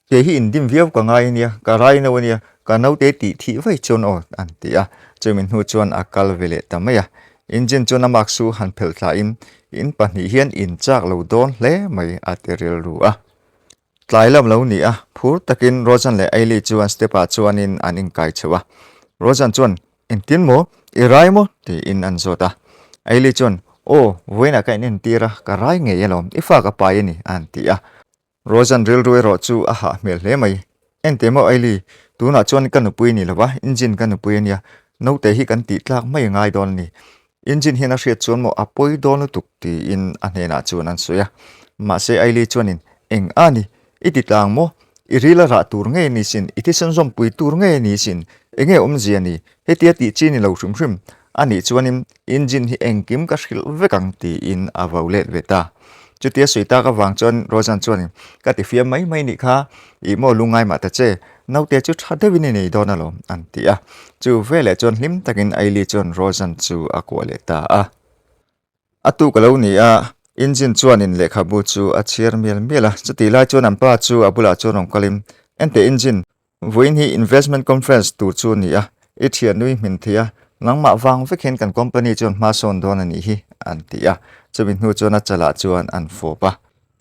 kei hi indim viau ka ngai ania, ka rai no ania, ka naute tih thih vaih chuan aw, an ti a. Chumi hnu chuan a kal ve leh ta mai a. Engine chuan a mark chu han phelh thlahin, In pahnih hian in chak lo dawn hle mai, a ti rilru a. Tlai lam lo ni a, phur takin Rojan leh Ailey chuan step-ah chuanin an inkai chho a. Rojan chuan, Engtin maw? I rai maw? tiin an zawt a. Ailey chuan, Aw, vawiinah ka inentir a, ka rai ngei alawm, i fa ka pai a ni, a han ti a. Rojan rilru erawh chu a hah hmel hle mai. Enteh maw Ailey, tunah chuan ka nupui ni lo va, engine ka nupui a nia, naute hi kan tih tlak mai a ngai dawn a ni. Engine hian a hriat chuan maw a pawi dawn lutuk tiin a hnenah chuan an sawi a. Mahse Ailey chuanin, Eng a ni, i ti tlang maw? I ril a rah tur ngei ni sin, i thisen zawmpui tur ngei ni sin, enge awmzia ni? Hetia tih chi ni lo hrim hrim. A nih chuanin engine hi engkim ka hrilh vek ang tiin a vo let ve ta. Chutia sawi tak avang chuan Rosan chuanin, Ka ti fiam mai mai nih kha, ih maw lungngai mah ta che, naute chu tha deuhin i nei dawn alawm an ti a. Chu veleh chuan hlim takin Ailey chuan Rosan chu a kuah leh ta a. A tuk a lo ni a, engine chuanin lehkhabu chu a chhiar mial mial a. Chutih lai chuan an pa chu a bulah chuan rawn kalin, Enteh engine, Vawiin hi investment conference tur chu a ni a, i thian nui hmin thei a, nangmah vang vek hian kan company chuan hma sawn dawn a nih hi, an ti a. Chumi hnu chuan a chalah chuan an fawp a.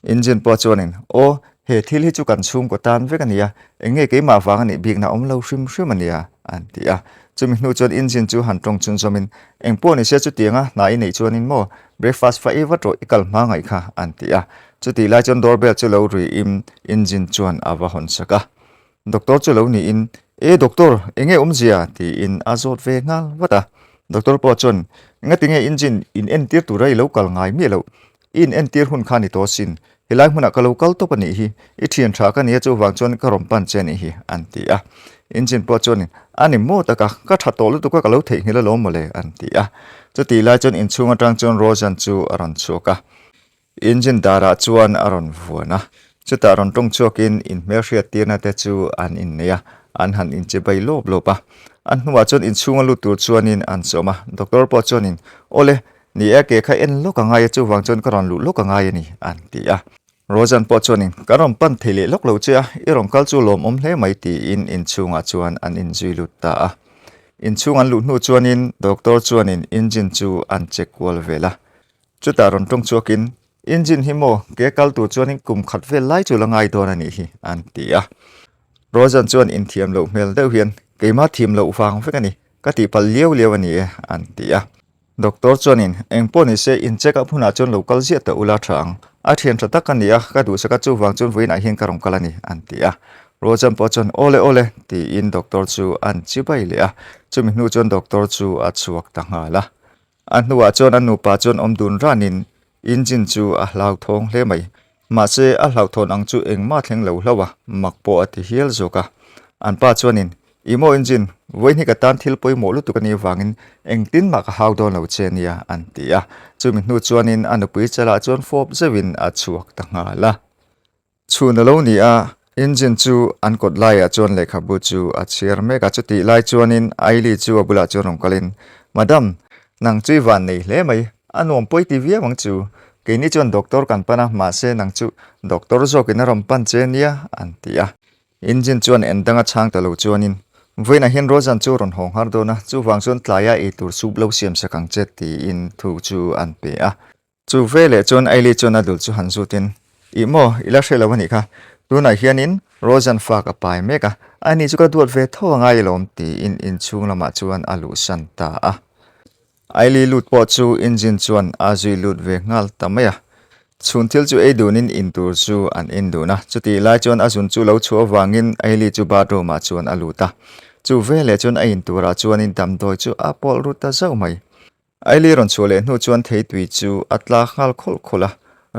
Engine pawh chuanin, Aw, he thil hi chu kan chhungkaw tan vek a nia, eng nge keimah vang a nih bikna awm lo hrim hrim a nia, an ti a. Chumi hnu chuan engine chu han tawng chhunzawmin, Eng pawh ni se chutianga hna i neih chuanin maw, breakfast fa ei vat rawh i kal hma ngaih kha, an ti a. Chutih lai chuan doorbell chu lo ruiin engine chuan a va hawn sak a. Doctor chu lo niin, E doctor, eng nge awmzia? tiin a zawt ve nghal vat a. Doctor pawh chuan, Engati nge engine in entir tura i lo kal ngai miah loh? I in entir hun kha ni tawh sin. Helai hmunah ka lo kal tawp a nih hi. I thian tha ka nia chuvang chuan ka rawn pan che a nih hi, an ti a. Engine pawh chuan, A ni maw taka, ka tha tawh lutuk a ka lo theihnghilh alawm mawle, an ti a. Chutih lai chuan inchhung atang chuan Rosan chu a rawn chhuak a. Engine darah chuan a rawn vuan a, chutah rawn tawng chhuakin inhmelhriat tirna te chu an innei a, an han inche bai lawp lawp a. A hnuah chuan inchhunga lut tur chuanin an sawm a, doctor pawh chuanin, Awle, ni e, ke kha en lawk a ngai a, chuvang chuan ka rawn luh lawk a ngai a ni, an ti a. Rosan pawh chuanin, Ka rawn pan thei leh lawk lo che a, i rawn kal chu lawmawm hle mai, tiin inchhungah chuan an inzui lut ta a. Inchhung an luh hnu chuanin doctor chuanin engine chu an check kual vel a, Chutah rawn tawng chhuakin, Engine hi maw, ke kal tur chuanin kum khat vel lai chu la ngai dawn a nih hi, an ti a. Rojan chuan inthiam loh hmel deuh hian, Keimah thim loh vang vek a ni, ka tihpalh liau liau a ni e, an ti a. Doctor chuanin, Eng pawh ni se, in check up hunah chuan lo kal ziah tawh ula tha ang. A thian tha tak a ni a, ka duhsak a chuvang chuan vawiinah hian ka rawn kal a ni, an ti a. Rojan pawh chuan, Awle awle, tiin doctor chu an chibai leh a. Chumi hnu chuan doctor chu a chhuak ta nghal a. A hnuah chuan a nupa chuan awm dun ranin engine chu a hlauthawng hle mai. Mahse, a hlauhthawn ang chu engmah thleng lo hlauh a, mak pawh a ti hial zawk a. An pa chuanin, I maw engine, vawiin hi ka tan thil pawimawh lutuk a nih vangin engtin mah ka hau dawn lo che nia, an ti a. Chumi hnu chuanin a nupui chalah chuan fawp zeuhin a chhuak ta nghal a. Chhun a lo ni a, engine chu an kawt laiah chuan lehkhabu chu a chhiar mek a, chutih lai chuanin Ailey chu a bulah chuan rawn kalin, Madam, nang chu i van nei hle mai, a nuam pawi ti viau ang chu. Keini chuan doctor kan pan a, mahse nang chu doctor zawkin a rawn pan che nia, an ti a. Engine chuan en danga chhang ta lo chuanin, Vawiinah hian Rosan chu a rawn haw nghar dawn a, chuvang chuan tlaia eitur soup lo siam sak ang che, tiin thu chu an pe a. Chu veleh chuan Ailey chuan a dul chu han zutin, Ih maw, i la hre lo a nih kha. Tunah hianin Rosan fak a pai mek a, ani chu ka duat ve tho a ngai alawm, tiin inchhung lamah chuan a luhsan ta a. Ailey lut pawh chu engine chuan a zui lut ve nghal ta mai a. Chhun thil chu ei dunin in tur chu an en dun a, chutih lai chuan a zun chu lo chhuah avangin Ailey chu bathroom ah chuan a lut a. Chu veleh chuan a in turah chuanin damdawi chu a pawlh ru ta zauh mai. Ailey rawn chhuah leh hnu chuan theitui chu a tla nghal khawlh khawlh a,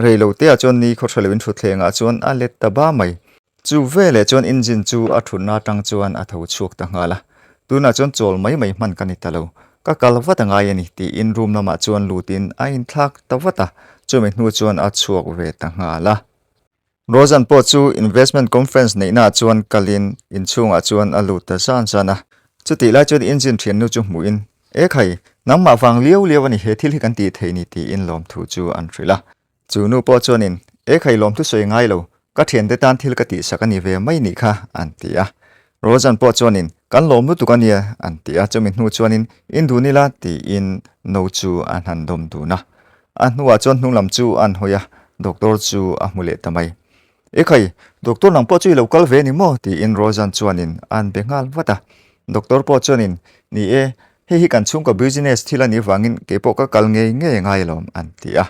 rei lo teah chuan ni khaw tha loin thutthleng ah chuan a let ta ba mai. Chu veleh chuan engine chu a thutna atang chuan a tho chhuak ta nghal a, tunah chuan chawl mai mai hman ka ni ta lo, ka kal vat a ngai a ni tiin room lamah chuan lutin a inthlak ta vat a, chumi hnu chuan a chhuak ve ta nghal a. Rosan pawh chu investment conference neihnaah chuan kalin inchhungah chuan a lut ta zan zan a. Chutih lai chuan engine thiannu chu hmuhin, E khai, nangmah vang liau liau a ni he thil hi kan tih theih ni tiin lawmthu chu an hrilh a. Chu nu pawh chuanin, E khai lawmthu sawi ngai lo, ka thiante tan thil ka tihsak a ni ve mai nih kha, an ti a. Rosan pawh chuanin, Kan lawm lutuk a nia, an ti a. Chumi hnu chuanin, In dun ila, tiin no chu an han dawm dun a. A hnuah chuan hnunglam chu an hawi a, doctor chu a hmu leh ta mai. Ekhai, doctor nang pawh chu i lo kal ve ni maw? tiin Rosan chuanin an be nghal vat a. Doctor pawh chuanin, Ni e, hei hi kan chhungkaw business thil a nih vangin kei pawh ka kal ngei ngei angai alawm, an ti a.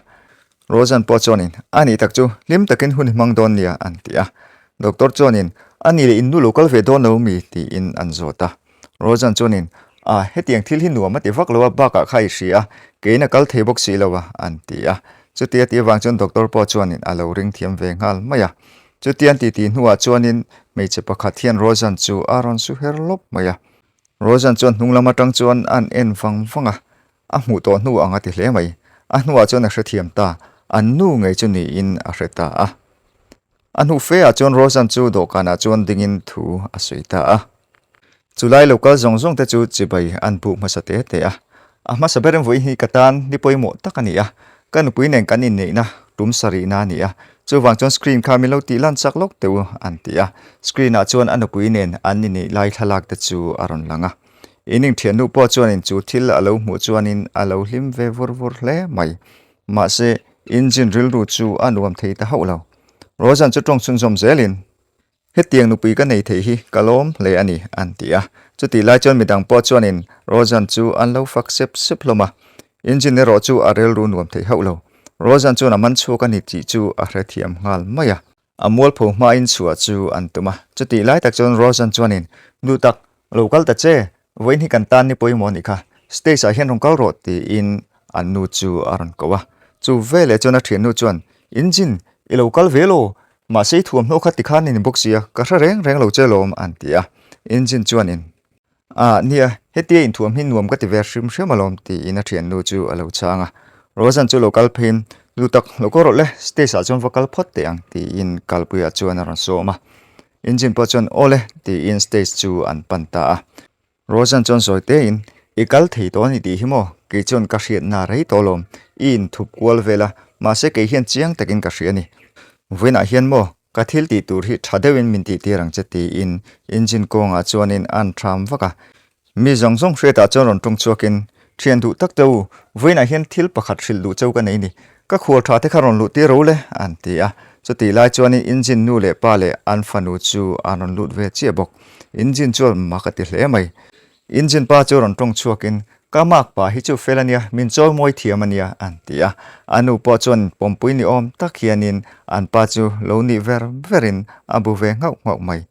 Rosan pawh chuanin, A nih tak chu, hlim takin hun i hmang dawn nia, an ti a. Doctor chuanin, A nih leh in nu lo kal ve dawn lo mi? tiin an zawt a. Rosan chuanin, A, hetiang thil hi nuam a ti vak lo a, bakah kha i hria a, keiin a kal thei bawk si lo a, an ti a. Chutia tih avang chuan doctor pawh chuanin a lo ring thiam ve nghal mai a. Chutia an titi hnuah chuanin hmeichhe pakhat hian Rozan chu a rawn su her lawp mai a. Rozan chuan hnung lam atang chuan an en vang vang a, a hmuh tawh hnu ang a ti hle mai. A hnuah chuan a hrethiam ta, an nu ngei chu niin a hre ta a. A hnu fe ah chuan Rozan chu dawhkanah chuan dingin thu a sawi ta a. Chulai lo kal zawng zawng te chu chibai an buk hmasa te te a. A hmasa ber vawiin hi ka tan ni pawimawh tak a ni a, ka nupui nen kan inneihna tum sarihna a ni a, chuvang chuan screen kha min lo tih lan chak lawk teh u an ti a. Screen ah chuan a nupui nen an inneih lai thlalak te chu a rawn lang a. Inning thiannu pawh chuanin chu thil a lo hmuh chuanin a lo hlim ve vur vur hle mai. Mahse, engine rilru chu a nuam thei ta hauh lo. Rozan chu tawng chhunzawm zelin, Hetiang nupui ka nei thei hi ka lawm hle a ni, an ti a. Chutih lai chuan midang pawh chuanin Rozan chu an lo fak sep sep hlawm a. Engine erawh chu a rilru nuam thei hauh lo. Rozan chuan a man chhuak a ni tih chu a hrethiam nghal mai a. A mualpho hmain chhuah chu an tum a. Chutih lai tak chuan Rozan chuanin, Duh tak, lo kal ta che, vawiin hi kan tan ni pawimawh a nih kha, stage ah hian rawn kal rawh tiin an nu chu a rawn ko a. Chu veleh chuan a thiannu chuan, Engine, i lo kal ve law, mahse i thuamhnaw kha tikhan i ni bawk sia, ka hre reng reng lo che lawm an ti a. Engine chuanin, Ah, nia, hetia inthuam hi nuam ka ti ve hrim hrim alawm, tiin a thiannu chu a lo chhang a. Rozan chu lo kal pheiin, Lu tak, lo kawr rawh le, stage ah chuan va kal phawt teh ang, tiin kalpuiah chuan a rawn sawm a. Engine pawh chuan, Aw le, tiin stage chu an pan ta a. Rozan chuan sawi tein, I kal thei tawh a ni tih hi maw? Kei chuan ka hriatna rei tawh alawm, i inthup kual vel a, mahse kei hian chiang takin ka hria a ni. Vawiinah hian maw, Ka thil tih tur hi tha deuhin min tih tir ang che tiin engine kawngah chuanin an ṭham vak a. Mi zawng zawng hriatah chuan rawn ṭawng chhuakin, Ṭhian duh tak teu, vawiinah hian thil pakhat hrilh duh cheu ka nei ni. Ka khual ṭha te kha rawn luh tir ro le, an ti a. Chutih lai chuanin engine nu leh pa leh an fanu chu an rawn lut ve chiah bawk. Engine chuan mak a ti hle mai. Engine pa chu rawn tawng chhuakin, Ka mak pa hi chu fel a nia, min chawi mawi thiam a nia, an ti a. A nu pawh chuan pawmpui ni awm tak hianin an pa chu lo nih ver verin a bu ve nghauh nghauh mai.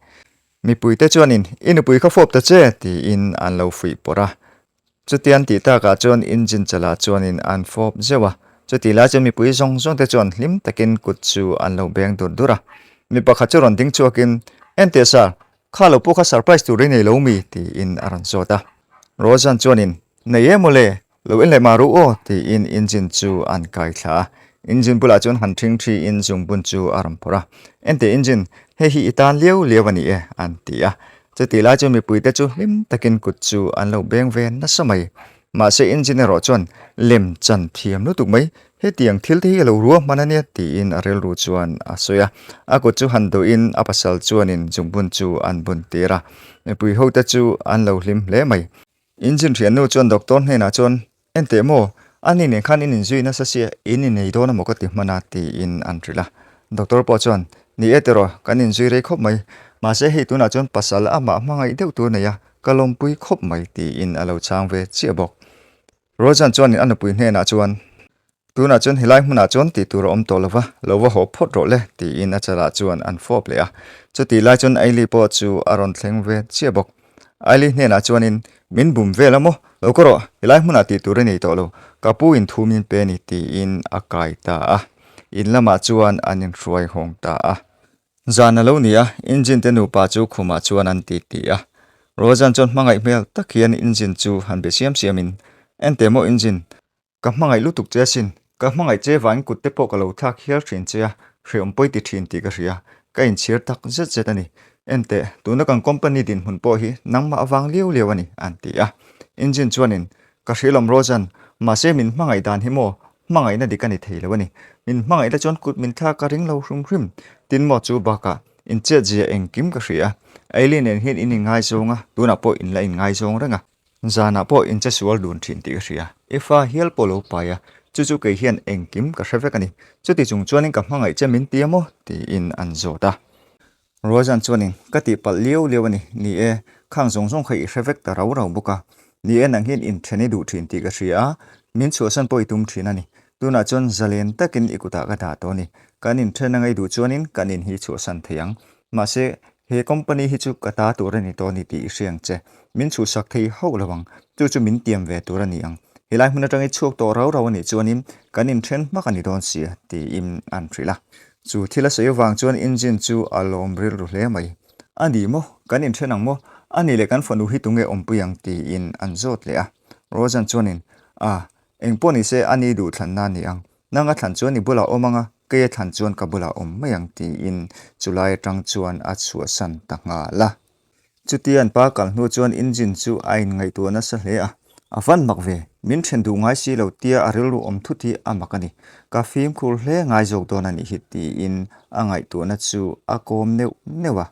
Mipuite chuanin, I nupui kha fawp ta che, tiin an lo fuih pawrh a. Chuti an tih takah chuan engine chalah chuanin an fawp zeuh a. Chutih lai chuan mipui zawng zawngte chuan hlim takin kut chu an lo beng dur dur a. Mi pakhat chu rawn ding chhuakin, Enteh sir, Kha lo pawh kha surprise tur i nei lo mi? tiin a rawn zawt a. Rozan chuanin, Nei em awle, lo en leh mah ru aw, tiin engine chu an kai thla a. Engine bulah chuan han ṭhing ṭhiin zungbun chu a rawn phawrh a. Enteh engine, hei hi i tan liau liau a ni e, an ti a. Chutih lai chuan mipuite chu hlim takin kut chu an lo beng ve nasa mai. Mahse engine erawh chuan lem chan thiam lutuk mai, Hetiang thil te hi a lo ruah hman a nia tiin a rilru chuan a sawi a. A kut chu han duhin a pasal chuanin zungbun chu an bun tir a. Mipui ho te chu an lo hlim hle mai. Engine thiannu chuan doctor hnenah chuan, Enteh maw, ani nen khan in inzui nasa sia, in innei dawn amaw ka ti hman a tiin an hrilh a. Doctor pawh chuan, Ni e tiraw, kan inzui rei khawp mai. Mahse hei tunah chuan pasal amah hmangaih deuh tur nei a, ka lawmpui khawp mai tiin a lo chhang ve chiah bawk. Rojan chuanin a nupui hnenah chuan, Tunah chuan helai hmunah chuan tih tur a awm tawh lova, lo va haw phawt rawh le, tiin a chalah chuan an fawp leh a. Chutih lai chuan Aili pawh chu a rawn thleng ve chiah bawk. Aili hnenah chuanin, Min bum vel a maw? Lo ka rawh, helai hmunah tih tur i nei tawh lo, ka pu in thu min pe a ni, tiin a kai ta a. In lamah chuan an inhruai hawng ta a. Zan a lo ni a, engine te nupa chu khumah chuan an ti ti a. Rozan chuan hmangaih hmel tak hian engine chu han be siam siamin, Enteh maw engine, ka hmangaih lutuk che asin, ka hmangaih che vangin kut te pawh ka lo thlak hial thin che a, hreawm pawi ti thin tih ka hria, ka inchhir tak zet zet a ni. Enteh, tuna kan company dinhmun pawh hi nangmah avang liau liau a ni, an ti a. Engine chuanin, Ka hrilawm Rozan, mahse min hmangaih dan hi maw Hmangaihna dik a ni thei lo a ni. Min hmangaihna chuan kut min thlak ka ring lo hrim hrim. Tin maw chu bakah in chet zia engkim ka hria a. Ailey nen hian in inngaizawng a, tunah pawh in la inngaizawng reng a. Zanah pawh in che sual dun thin tih ka hria. I fa hial pawh lo pai a, chu chu kei hian engkim ka hre vek a ni. Chuti chung chuanin ka hmangaih che min ti a maw? tiin an zawt a. Rozan chuanin, Ka tihpalh liau liau a ni, ni e, khang zawng zawng kha i hre vek ta rau rau bawk a. Ni e, nang hian inthen i duh thin tih ka hria a, min chhuahsan pawh i tum thin a ni. Tunah chuan zalen takin i kutah ka dah tawh a ni. Kan inthen anga i duh chuanin kan in hi chhuahsan thei ang. Mahse, He company hi chu ka ta tur a ni tawh a ni tih i hria ang che. Min chhuhsak thei hauh lo ang. Chu chu min tiam ve tur a ni ang. Helai hmun atang i chhuak tawh rau rau a nih chuanin kan inthen hmak a ni dawn sia, tiin an hrilh a. Chu thil a sawi avang chuan engine chu a lawm rilru hle mai. A ni maw? Kan inthen ang maw? A nih leh kan fanu hi tunge awmpui ang? tiin an zawt leh a. Rojan chuanin, A, engpawh ni se a ni duhthlanna a ni ang. Nang a thlan chuan i bulah awm ang a, kei a thlan chuan ka bulah awm mai ang, tiin chulai atang chuan a chhuahsan ta nghal a. Chutia an pa kal hnu chuan engine chu a inngaihtuah nasa hle a, A van mak ve, min then duh ngai si lo tia a rilru awm thut hi a mak a ni. Ka fimkhur hle ngai zawk dawn a nih hi tiin a ngaihtuahna chu a kawm neuh neuh a.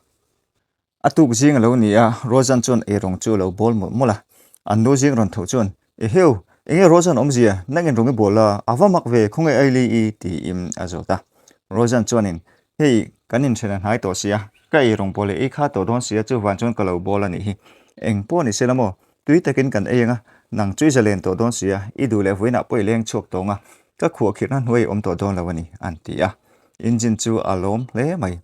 A tuk zing a lo ni a, Rozan chuan eirawng chu a lo bawl mawlh mawlh a. An nu zing rawn tho chuan, Eheu, enge Rozan awmzia, nangin rawng i bawl a, a va mak ve, khawnge Aili i? tiin a zawt a. Rozan chuanin, Hei, kan inthen a hnai tawh sia, ka eirawng bawl leh ei kha tawh dawn sia, chuvan chuan ka lo bawl a nih hi. Eng pawh ni sela maw, tui takin kan ei ang a, nang chu i zalen tawh dawn sia, i duh leh vawiinah pawh i leng chhuak tawng a, ka khuahkhirhna hnuai i awm tawh dawn lo a ni, an ti a. Engine chu a lawm hle mai.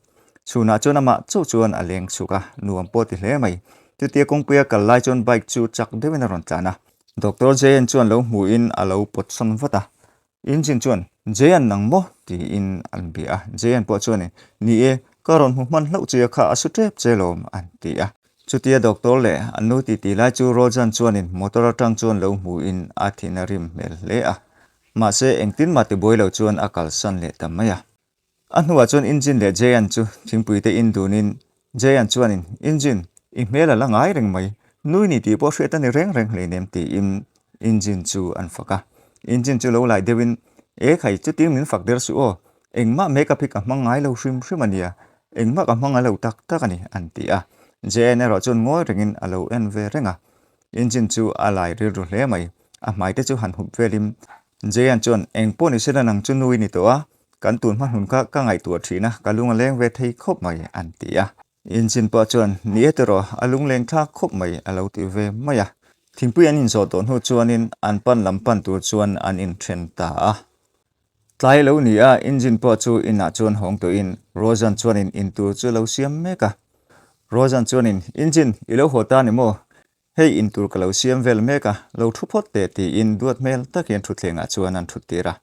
Chhunah chuan amah chauh chuan a leng chhuk a, nuam pawh ti hle mai. Chutia kawngpuia kal lai chuan bike chu chak deuhin a rawn tlan a. Doctor Jayan chuan lo hmuhin a lo pawt sawn vat a. Engine chuan, Jayan nang maw? tiin an bia a. Jayan pawh chuanin, Ni e, ka rawn hmu hman hlauh che a kha a su tep che lawm, an ti a. Chutia doctor leh an nu titi lai chu Rojan chuanin motor atang chuan lo hmuhin a thin a rim hmel hle a. Mahse engtin mah tibuai lo chuan a kalsan leh ta mai a. A hnuah chuan Engine leh Jayan chu thingpui te in dunin Jayan chuanin, Engine, i hmel a la ngai reng mai, nui ni tih pawh hriat a ni reng reng hleinem tiin Engine chu an fak a. Engine chu lo lai deuhin, E khai, chutin min fak der suh aw, engmah makeup hi ka hmang ngai lo hrim hrim a nia, engmah ka hmang a lo tak tak a ni, an ti a. Jayan erawh chuan ngawi rengin a lo en ve reng a. Engine chu a lai rilru hle mai, a hmai te chu han hup velin Jayan chuan, Eng pawh ni sela nang chu nui ni tawh a, Kan tun hma hlun kha ka ngaihtuah thin a, ka lung a leng ve thei khawp mai, an ti a. Engine pawh chuan, Ni e tiraw, a lung leng thlak khawp mai, a lo ti ve mai a. Thingpui an inzawh tawh hnu chuanin an pan lam pan tur chuan an inthen ta a. Tlai lo ni a, engine pawh chu inah chuan hawng tawhin Rozan chuanin intur chu a lo siam mek a. Rozan chuanin, Engine, i lo haw ta ni maw? Hei intur ka lo siam vel mek a, lo thu phawt teh, tiin duat hmel tak hian thutthlengah chuan an thut tir a.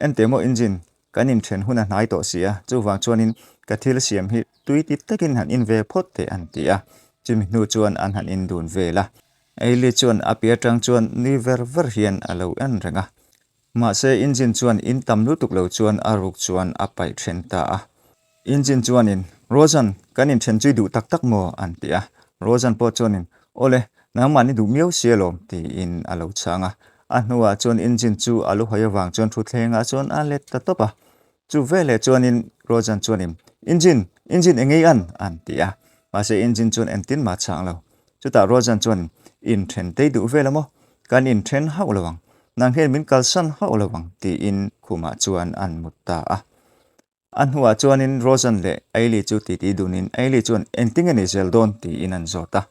Enteh maw engine, kan inthen hun a hnai tawh si a, chuvang chuanin ka thil siam hi tui ti takin han in ve phawt teh an ti a, chumi hnu chuan an han in dun vel a. Ailey chuan a pi atang chuan nui ver ver hian a lo en reng a. Mahse engine chuan in tam lutuk lo chuan a ruk chuan a paih then ta a. Engine chuanin, Rosan, kan inthen chui duh tak tak maw? an ti a. Rosan pawh chuanin, Awle, nangmahni duh miau si alawm, tiin a lo chhang a. A hnuah chuan engine chu a lu hawi avang chuan thutthlengah chuan a let ta tawp a. Chu veleh chuanin Rosan chuanin, Engine, engine eng ei an? an ti a. Mahse engine chuan engtin mah chhang lo. Chutah Rosan chuanin, Inthen tei duh vel a maw? Kan inthen hauh lo ang. Nang hian min kalsan hauh lo ang, tiin khumah chuan an mut ta a. A hnuah chuanin Rosan leh Ailey chu titi dunin Ailey chuan engtin nge ni zel dawn tiin an zawt a.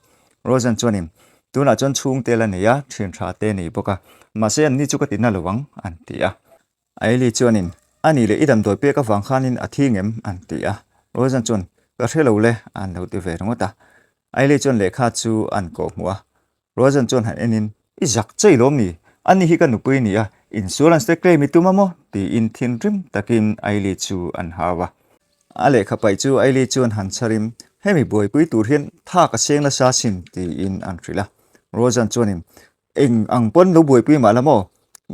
Rosan chuanin, Tunah chuan chhungte la nei a, thian tha te nei bawk a, mahse anni chu ka ti na lo ang, an ti a. Ailey chuanin, A nih leh i damdawi pek avang khanin a thi ngem? an ti a. Rosan chuan, Ka hre lo le, an lo ti ve ringawt a. Ailey chuan lehkha chu an kawhhmuh a. Rosan chuan han enin, I zak chei lawm ni? Ani hi ka nupui ni a, insurance te claim i tum a maw? tiin thinrim takin Ailey chu an hau a. A lehkha paih chu Ailey chuan han chharin, Hemi buaipui tur hian tha ka seng nasa sin, tiin an hrilh a. Rosan chuanin, Eng ang pawn lo buaipui mah la maw?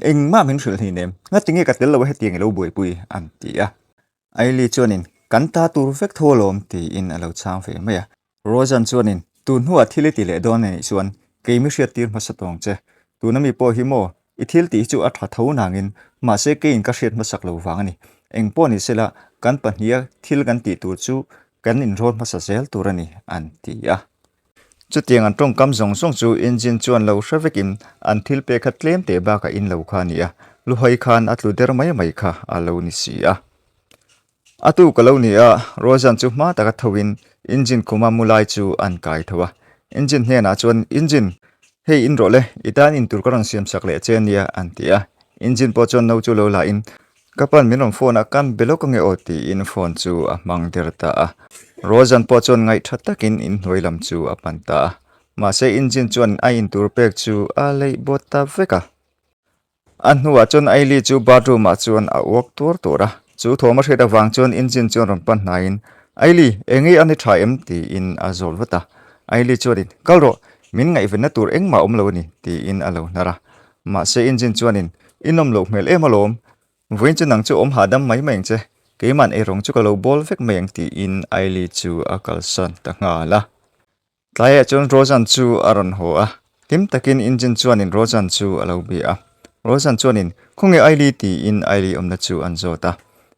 Engmah min hrilh hleinem, ngatinge ka tel lo a hetiang i lo buaipui? an ti a. Ailey chuanin, Kan ta tur vek tho alawm, tiin a lo chhang ve mai a. Rosan chuanin, Tun hnuah thil i ti leh dawn a nih chuan kei mi hriattir hmasa tawng che. Tuna mi pawh hi maw, i thil tih hi chu a tha tho nangin, mahse keiin ka hriat hmasak lo vang a ni. Eng pawh ni sela, kan pahniha thil kan tih tur chu kan inrawn hmasa zel tur a ni, an ti a. Chutiang an tawngkam zawng zawng chu engine chuan lo hre vekin an thil pek kha tlem teh bakah in lo kha a ni a, luhai khan a tlu der mai mai kha a lo ni si a. A tu ka lo ni a, Rozan chu hma taka thoin engine khuma mu lai chu an kai tho a. Engine hnenah chuan, Engine, hei in rawh le, i tan in tur ka rawn siam sak leh che ania, an ti a. Engine pawh chuan no chu lo la in, Ka pan min rawn phone a, kan be lawk ange aw tiin phone chu a hmang der ta a. Rozan pawh chuan ngaihtha takin inhnuai lam chu a pan ta a. Mahse engine chuan a intur pek chu a leih bawt ta vek a. A hnuah chuan Aili chu bathroom ah chuan a uak tuar tuar a, chu thawm a hriat avang chuan engine chuan rawn pan hnaiin, Aili, eng nge a ni tha em? tiin a zawl vat a. Aili chuanin, Kal rawh, min ngaihvenna tur engmah awm lo a ni, tiin a lo hnar a. Mahse engine chuanin, I nawm loh hmel em alawm, vawiin chu nang chu awm hahdam mai mai ang che, keima'n eirawng chu ka lo bawl vek mai ang, tiin Aili chu a kalsan ta nghal a. Tlaiah chuan Rozan chu a rawn haw a, hlim takin engine chuanin Rozan chu a lo bia a. Rozan chuanin, Khawnge Aili? tiin Aili awmna chu an zawt a.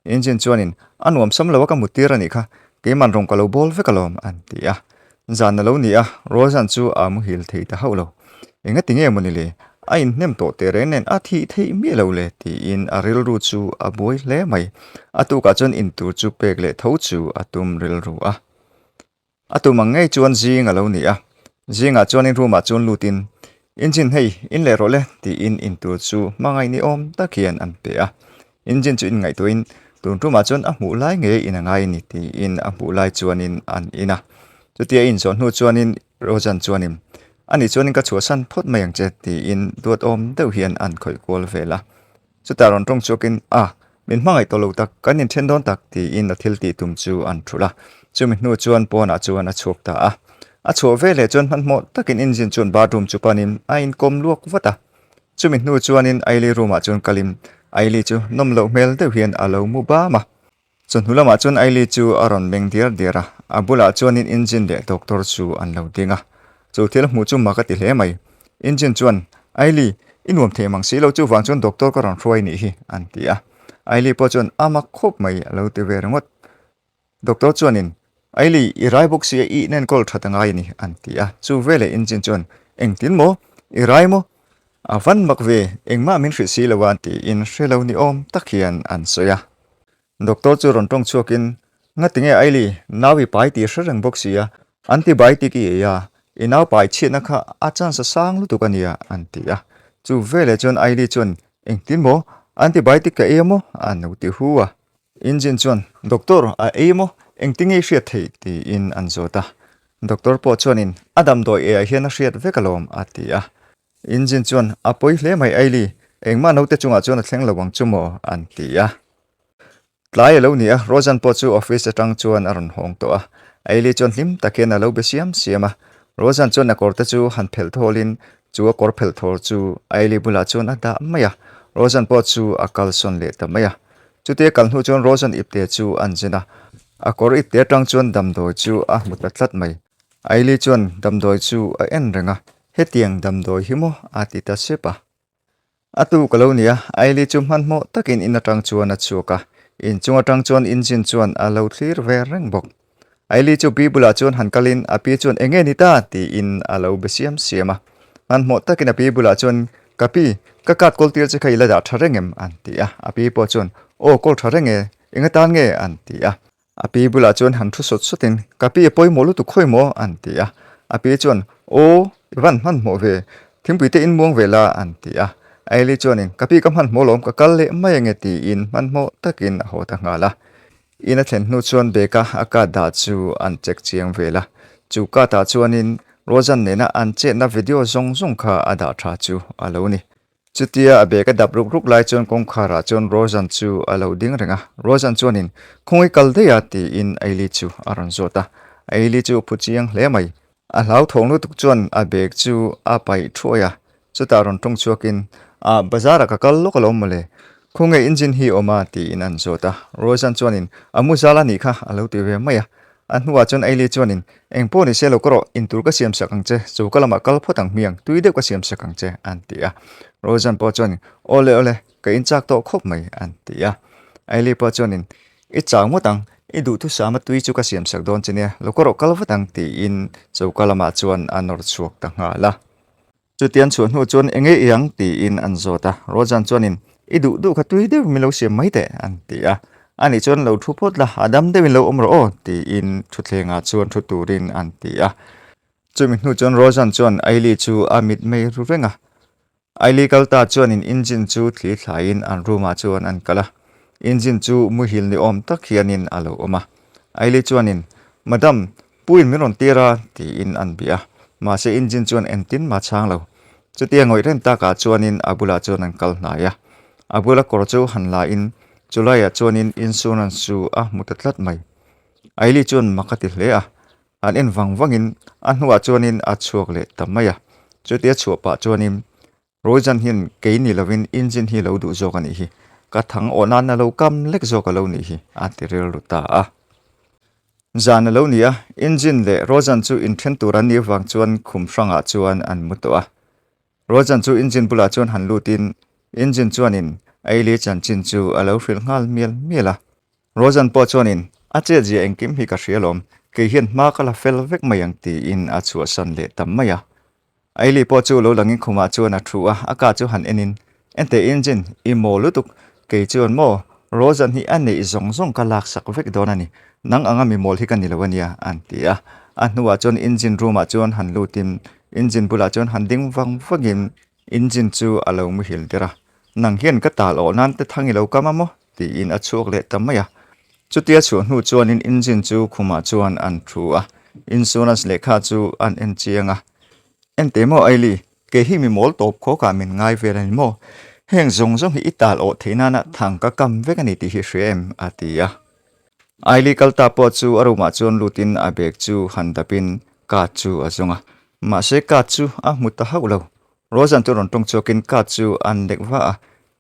Engine chuanin, A nuam sam lo a ka muttir a nih kha, keiman rawng ka lo bawl vek alawm, an ti a. Zan a lo ni a, Rozan chu a muhil thei ta hauh lo. Engati nge mawni le? A inhnem tawh teh reng nen a thih theih miah lo le, tiin a rilru chu a buai hle mai. A tukah chuan intur chu pek leh tho chu a tum rilru a. A tum ang ngei chuan zing a lo ni a, zingah chuanin room ah chuan lutin, Engine hei, in leh rawh le, tiin in tur chu hmangaih ni awm tak hian an pe a. Engine chu inngaihtuahin, Tun tumah chuan a hmuh lai ngei in a ngai a ni, tiin a hmuh lai chuanin an in a. Chutia a inzawh hnu chuanin Rojan chuanin, Ani chuanin ka chhuahsan phawt mai ang che, tiin duat awm deuh hian an khawih kual vel a. Chutah rawn tawng chhuakin, A, min hmangaih tawh lo tak, kan inthen dawn tak, tiin a thil tih tum chu an thulh a. Chumi hnu chuan pawnah chuan a chhuak ta a. A chhuah veleh chuan hmanhmawh takin engine chuan bathroom chu panin a inkawm luak vat a. Chumi hnu chuanin Ailey room-ah chuan kalin Ailey chu nawm loh hmel deuh hian a lo mu bam a. Chawhnu lamah chuan Ailey chu a rawn meng diar diar a, a bulah chuanin engine leh doctor chu an lo ding a. Chu thil hmuh chu mak a ti hle mai. Engine chuan, Ailey, i nuam thei mang si lo chuvang chuan doctor ka rawn hruai nih hi, an ti a. Ailey pawh chuan, A mak khawp mai, a lo ti ve ringawt. Doctor chuanin, Ailey, i rai bawk si a, i inenkawl that a ngai a ni, an ti a. Chu veleh engine chuan, Engtin maw? I rai maw? A van mak ve, engmah min hrilh si lo a, tiin hre lo ni awm tak hian an sawi a. Doctor chu rawn tawng chhuakin, Ngati nge Aili, nau i pai tih hre reng bawk si a, antibiotic i ei a, i nau pai chhiatna kha a chance a sang lutuk a nia, an ti a. Chu veleh chuan Aili chuan, Engtin maw? Antibiotic ka ei a maw? a no ti hu a. Engine chuan, Doctor, a ei maw? Engtin nge i hriat theih? tiin an zawt a. Doctor pawh chuanin, A damdawi eiah hian a hriat vek alawm, a ti a. Engine chuan, A pawi hle mai Aili, engmah naute chungah chuan a thleng lo ang chu maw? an ti a. Tlai a lo ni a, Rozan pawh chu office atang chuan a rawn hawng tawh a. Aili chuan hlim tak hian a lo be siam siam a. Rozan chuan a kawr te chu han phelh thawlin chu a kawr phelh thawl chu Aili bulah chuan a dah mai a. Rozan pawh chu a kalsawn leh ta mai a. Chutia kal hnu chuan Rozan ipte chu an zen a. A kawr ipte atang chuan damdawi chu a hmu ta tlat mai. Aili chuan damdawi chu a en reng a, Hetiang damdawi hi maw? a ti ta sep a. A tu ka lo ni a, Aili chu hmanhmawh takin in atang chuan a chhuak a, inchung atang chuan engine chuan a lo thlir ve reng bawk. Aili chu pi bulah chuan han kalin a pi chuan enge ni ta? tiin a lo be siam siam a. Hmanhmawh takin a pi bulah chuan Ka pi, ka card kawl tir che kha i la dah tha reng em? an ti a. A pi pawh chuan Aw, kawl tha reng e, enga tan nge? an ti a. A pi bulah chuan han thu sawt sawtin, Ka pi a pawimawh lutuk khawi maw? an ti a. A pi chuan, Aw, i van hmanhmawh ve, thingpui te in muang ve la, an ti a. Aili chuanin, Ka pi ka hmanhmawh lawm, ka kal leh mai ange tiin hmanhmawh takin a haw ta nghal a. In a thlen hnu chuan bag-a a card dah chu an check chiang vel a. Chu card-ah chuanin Rozan nena an chetna video zawng zawng kha a dah tha chu a lo ni. Chutia a bag a dap ruk ruk lai chuan kawngkharah chuan Rozan chu a lo ding reng a. Rozan chuanin, Khawngaih kal daih a? tiin Aili chu a rawn zawt a. Aili chu a phu chiang hle mai. A hlauthawng lutuk chuan a bag chu a paih thuai a. Chutah rawn tawng chhuakin, Ah, bazarah ka kal lawk alawm mawle. Khawngaih engine hi awm a? tiin an zawt a. Rozan chuanin, A mu zal a nih kha, a lo ti ve mai a. A hnuah chuan Ailey chuanin, Eng pawh ni se lo ka rawh, intur ka siam sak ang che, choka lamah kal phawt ang hmiang, tui deuh ka siam sak ang che, an ti a. Rozan pawh chuanin, Awle awle, ka inchak tawh khawp mai, an ti a. Ailey pawh chuanin, I chau ngawt ang, i duhthusama tui chu ka siam sak dawn che nia, lo ka rawh kal vat ang, tiin choka lamah chuan a nawr chhuak ta nghal a. Chutiang chhuah hnu chuan eng nge i ang tiin an zawt a, Rojan chuanin i duh duh kha tui deuhin min lo siam mai teh an ti a, ani chuan lo thu phawt la, a dam deuhin lo awm rawh aw tiin thutthlengah chuan thu turin an ti a. Chumi hnu chuan Rojan chuan Aili chu a mitmei ru reng a, Aili kal ta chuanin engine chu thli thlaiin an room ah chuan an kal a. Engine chu muhil ni awm tak hianin a lo awm a. Ailey chuanin, Madam, Puin min rawn tir a, tiin an bia a. Mahse engine chuan engtin mah chhang lo. Chutia ngawih reng takah chuanin a bulah chuan an kal hnai a. A bula kawr chu han la in chulaiah chuanin insurance chu a hmu ta tlat mai. Ailey chuan mak a ti hle a. Han en vang vangin a hnuah chuanin a chhuak leh ta mai a. Chutia chhuah pah chuanin Rojan hian kei ni lovin engine hi lo duh zawk a nih hi, ka thang awh nan a lo kam lek zawk a lo nih hi, a ti rilru ta a. Zan a lo ni a, engine leh Rojan chu inthen tur an nih avang chuan khum hrangah chuan an mu tawh a. Rojan chu engine bulah chuan han lutin engine chuanin Ailey chanchin chu a lo hrilh nghal mial mial a. Rojan pawh chuanin a chetzia engkim hi ka hria lawm, kei hian hma ka la fel vek mai ang tiin a chhuahsan leh ta mai a. Ailey pawh chu lo langin khumah chuan a thu a, a ka chu han enin, Enteh engine, i maw lutuk, kei chuan maw, Rosan hi a neih zawng zawng ka laksak vek dawn a ni, nang anga mi mawl hi ka ni lo a nia, an ti a. A hnuah chuan engine room ah chuan han lutin engine bulah chuan han ding vang vangin engine chu a lo muhil der a, Nang hian ka tal awh nan te thang i lo kam a maw? tiin a chhuak leh ta mai a. Chutia chhuah hnu chuanin engine chu khumah chuan an thu a, insurance lehkha chu an en chiang a. Enteh maw Ailey, kei hi mi mawl tawp khawkah min ngai vel a ni maw? Heng zawng zawng hi i tal awh theih nana thang ka kam vek a ni tih hi hria em? a ti a. Ailey kal ta pawh chu a room ah chuan lutin a bag chu han dapin card chu a zawng a. Mahse card chu a hmu ta hauh lo. Rosan chu rawn tawng chhuakin card chu an lek va a,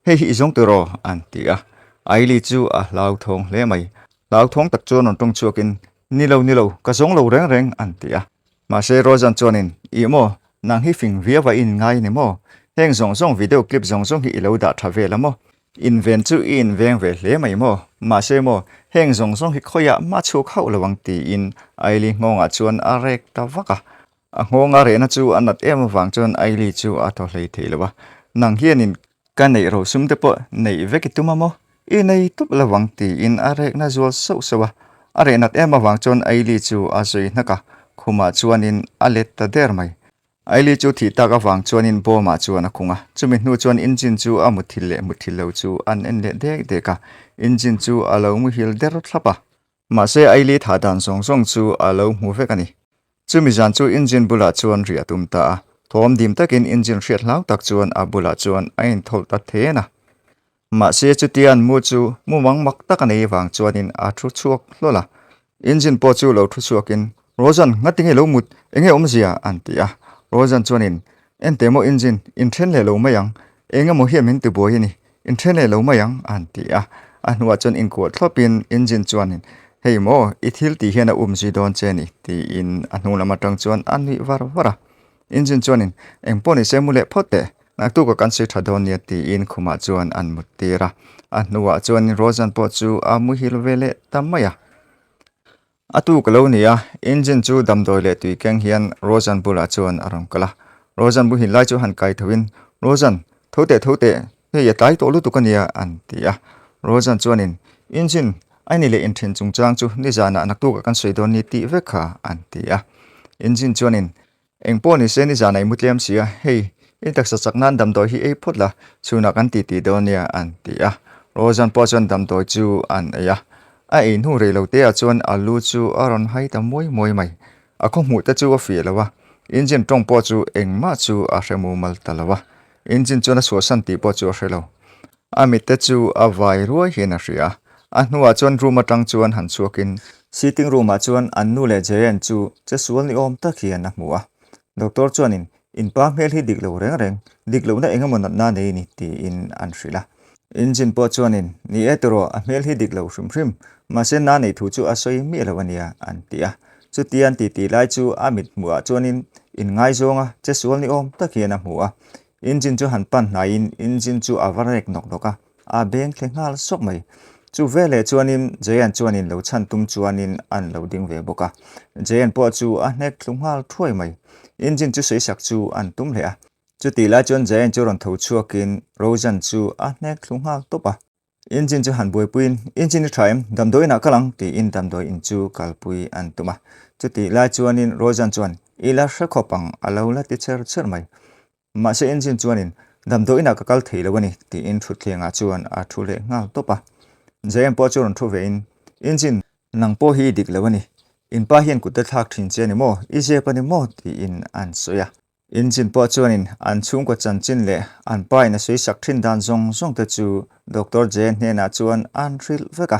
Hei hi i zawng tur aw? an ti a. Ailey chu a hlauthawng hle mai. Hlauthawng tak chuan rawn tawng chhuakin, Ni lo, ni lo, ka zawng lo reng reng, an ti a. Mahse Rosan chuanin, Ih maw, nang hi fing viau a in ngai ni maw? Heng zawng zawng video clip zawng zawng hi i lo dah tha vel a maw? Inven chu i inveng ve hle mai maw? Mahse maw, heng zawng zawng hi khawiah mah chhuak hauh lo ang tiin Ailey nghawngah chuan a rek ta vak a. A nghawnga rehna chu a nat em avang chuan Ailey chu a thaw hlei thei lo a. Nang hianin ka neih rosum te pawh neih vek i tum a maw? I nei tup lo ang tiin a rekna zual sauh sauh a. A reh nat em avang chuan Ailey chu a zui hnak a, khumah chuanin a let ta der mai. Ailey chu thih tak avang chuanin bawmah chuan a khung a, chumi hnu chuan engine chu a muthilh leh muthilh lo chu an en leh dek dek a, engine chu a lo muhil der thlap a. Mahse Ailey thah dan zawng zawng chu a lo hmu vek a ni. Chumi zan chu engine bulah chuan riah a tum ta a, thawm dim takin engine hriat hlau tak chuan a bulah chuan a inthawlh ta then a. Mahse chutian mu chu mumang mak tak a nei vang chuanin a thu chhuak hlawl a. Engine pawh chu lo thu chhuakin, Rosan, ngatinge lo mut, enge awmzia? an ti a. Rosan chuanin, Enteh maw engine, inthen leh lo mai ang, engemaw hian min tibuai a ni, inthen leh lo mai ang, an ti a. A hnuah chuan inkuah thlawpin engine chuanin, Hei maw, i thil tih hian a umzui dawn che a ni, tiin a hnung lam atang chuan a nuih var var a. Engine chuanin, Eng pawh nise mu leh phawt teh, naktuka kan sawi tha dawn nia tiin khumah chuan an mut tir a. A hnuah chuanin Rosan pawh chu a muhil ve leh ta mai a. A tuk a lo ni a, engine chu damdawi leh tui keng hian Rosan bulah chuan a rawn kal a. Rosan muhil lai chu han kai thoin, Rosan, tho teh tho teh, hei a tlai tawh lutuk a nia an ti a. Rosan chuanin, Engine, a ni leh inthen chungchang chu nizanah naktukah kan sawi dawn ni tih vek kha an ti a. Engine chuanin, Eng pawh ni se nizan a i mu tlem si a, hei, i taksa chak nan damdawi hi ei phawt la, chhunah kan titi dawn nia an ti a. Rozan pawh chuan damdawi chu an ei a. A ei hnu rei lo te ah chuan a lu chu a rawn hai ta muai muai mai. A khaw hmuh te chu a fiah lo a, engine tawng pawh chu engmah chu a hre mumal ta lo a. Engine chuan a chhuahsan tih pawh chu a hre lo. A mit te chu a vai ruai hian a hria a, a hnuah chuan room atang chuan han chhuakin sitting room ah chuan an nu leh Jayan chu che sual ni awm tak hian a hmu a. Doctor chuanin in pa hmel hi dik lo reng reng, dik lohna eng emaw natna nei ni tiin an hrilh a. Engine pawh chuanin ni e tiraw a hmel hi dik lo hrim hrim, mahse na nei thu chu a sawi miah lo ania an ti a. Chutia an titi lai chu a mit hmuhah chuanin inngaizawng a che sual ni awm tak hian a hmu a. Engine chu han pan hnaiin engine chu a va rek nawk nawk a, a beng thle nghal sawk mai. Chu veleh chuanin Jayan chuanin lo chhan tum chuanin an lo ding ve bawk a. Jayan pawh chu a hnek thlu nghal thuai mai. Engine chu sawisak chu an tum leh a. Chutih lai chuan Jayan chu rawn tho chhuakin Rojan chu a hnek thlu nghal tawp a. Engine chu han buaipuiin, Engine i tha em? Damdawi inah kal ang, tiin damdawi in chu kalpui an tum a. Chutih lai chuanin Rojan chuan, I la hre khawp ang, a lo la ti cher cher mai. Mahse engine chuanin, Damdawi inah ka kal thei lo a ni, tiin thutthlengah chuan a thu leh nghal tawp a. Jayan pawh chu rawn thu ve in, Engine, nang pawh hi i dik lo a ni. In pa hian kut te thlak thin che a ni maw? I zep a ni maw? tiin an sawi a. Engine pawh chuanin an chhungkaw chanchin leh an pa in a sawi sak thin dan zawng zawng te chu Doctor Jayan hnenah chuan an hrilh vek a.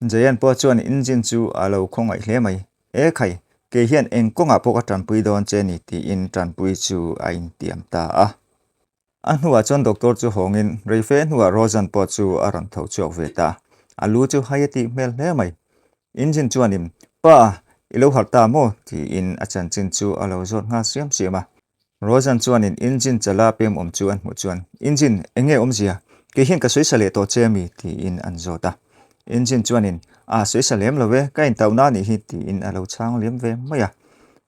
Jayan pawh chuan engine chu a lo khawngaih hle mai. E khai, kei hian eng kawngah pawh ka tanpui dawn che ni tiin tanpui chu a intiam ta a. A hnuah chuan doctor chu hawngin rei fe hnuah Rosan pawh chu a rawn tho chhuak ve ta. A lu chu hai a tih hmel hle mai. Engine chuanin, Pa, i lo harh ta maw? tiin a chanchin chu a lo zawt nghal siam siam a. Rosan chuanin engine chala pem awm chu an hmuh chuan, Engine, eng nge awmzia? Kei hian ka sawi sa leh tawh che ami? tiin an zawt a. Engine chuanin, A sawi sa lem lo e, ka intauhna a nih hi, tiin a lo chhang liam ve mai a.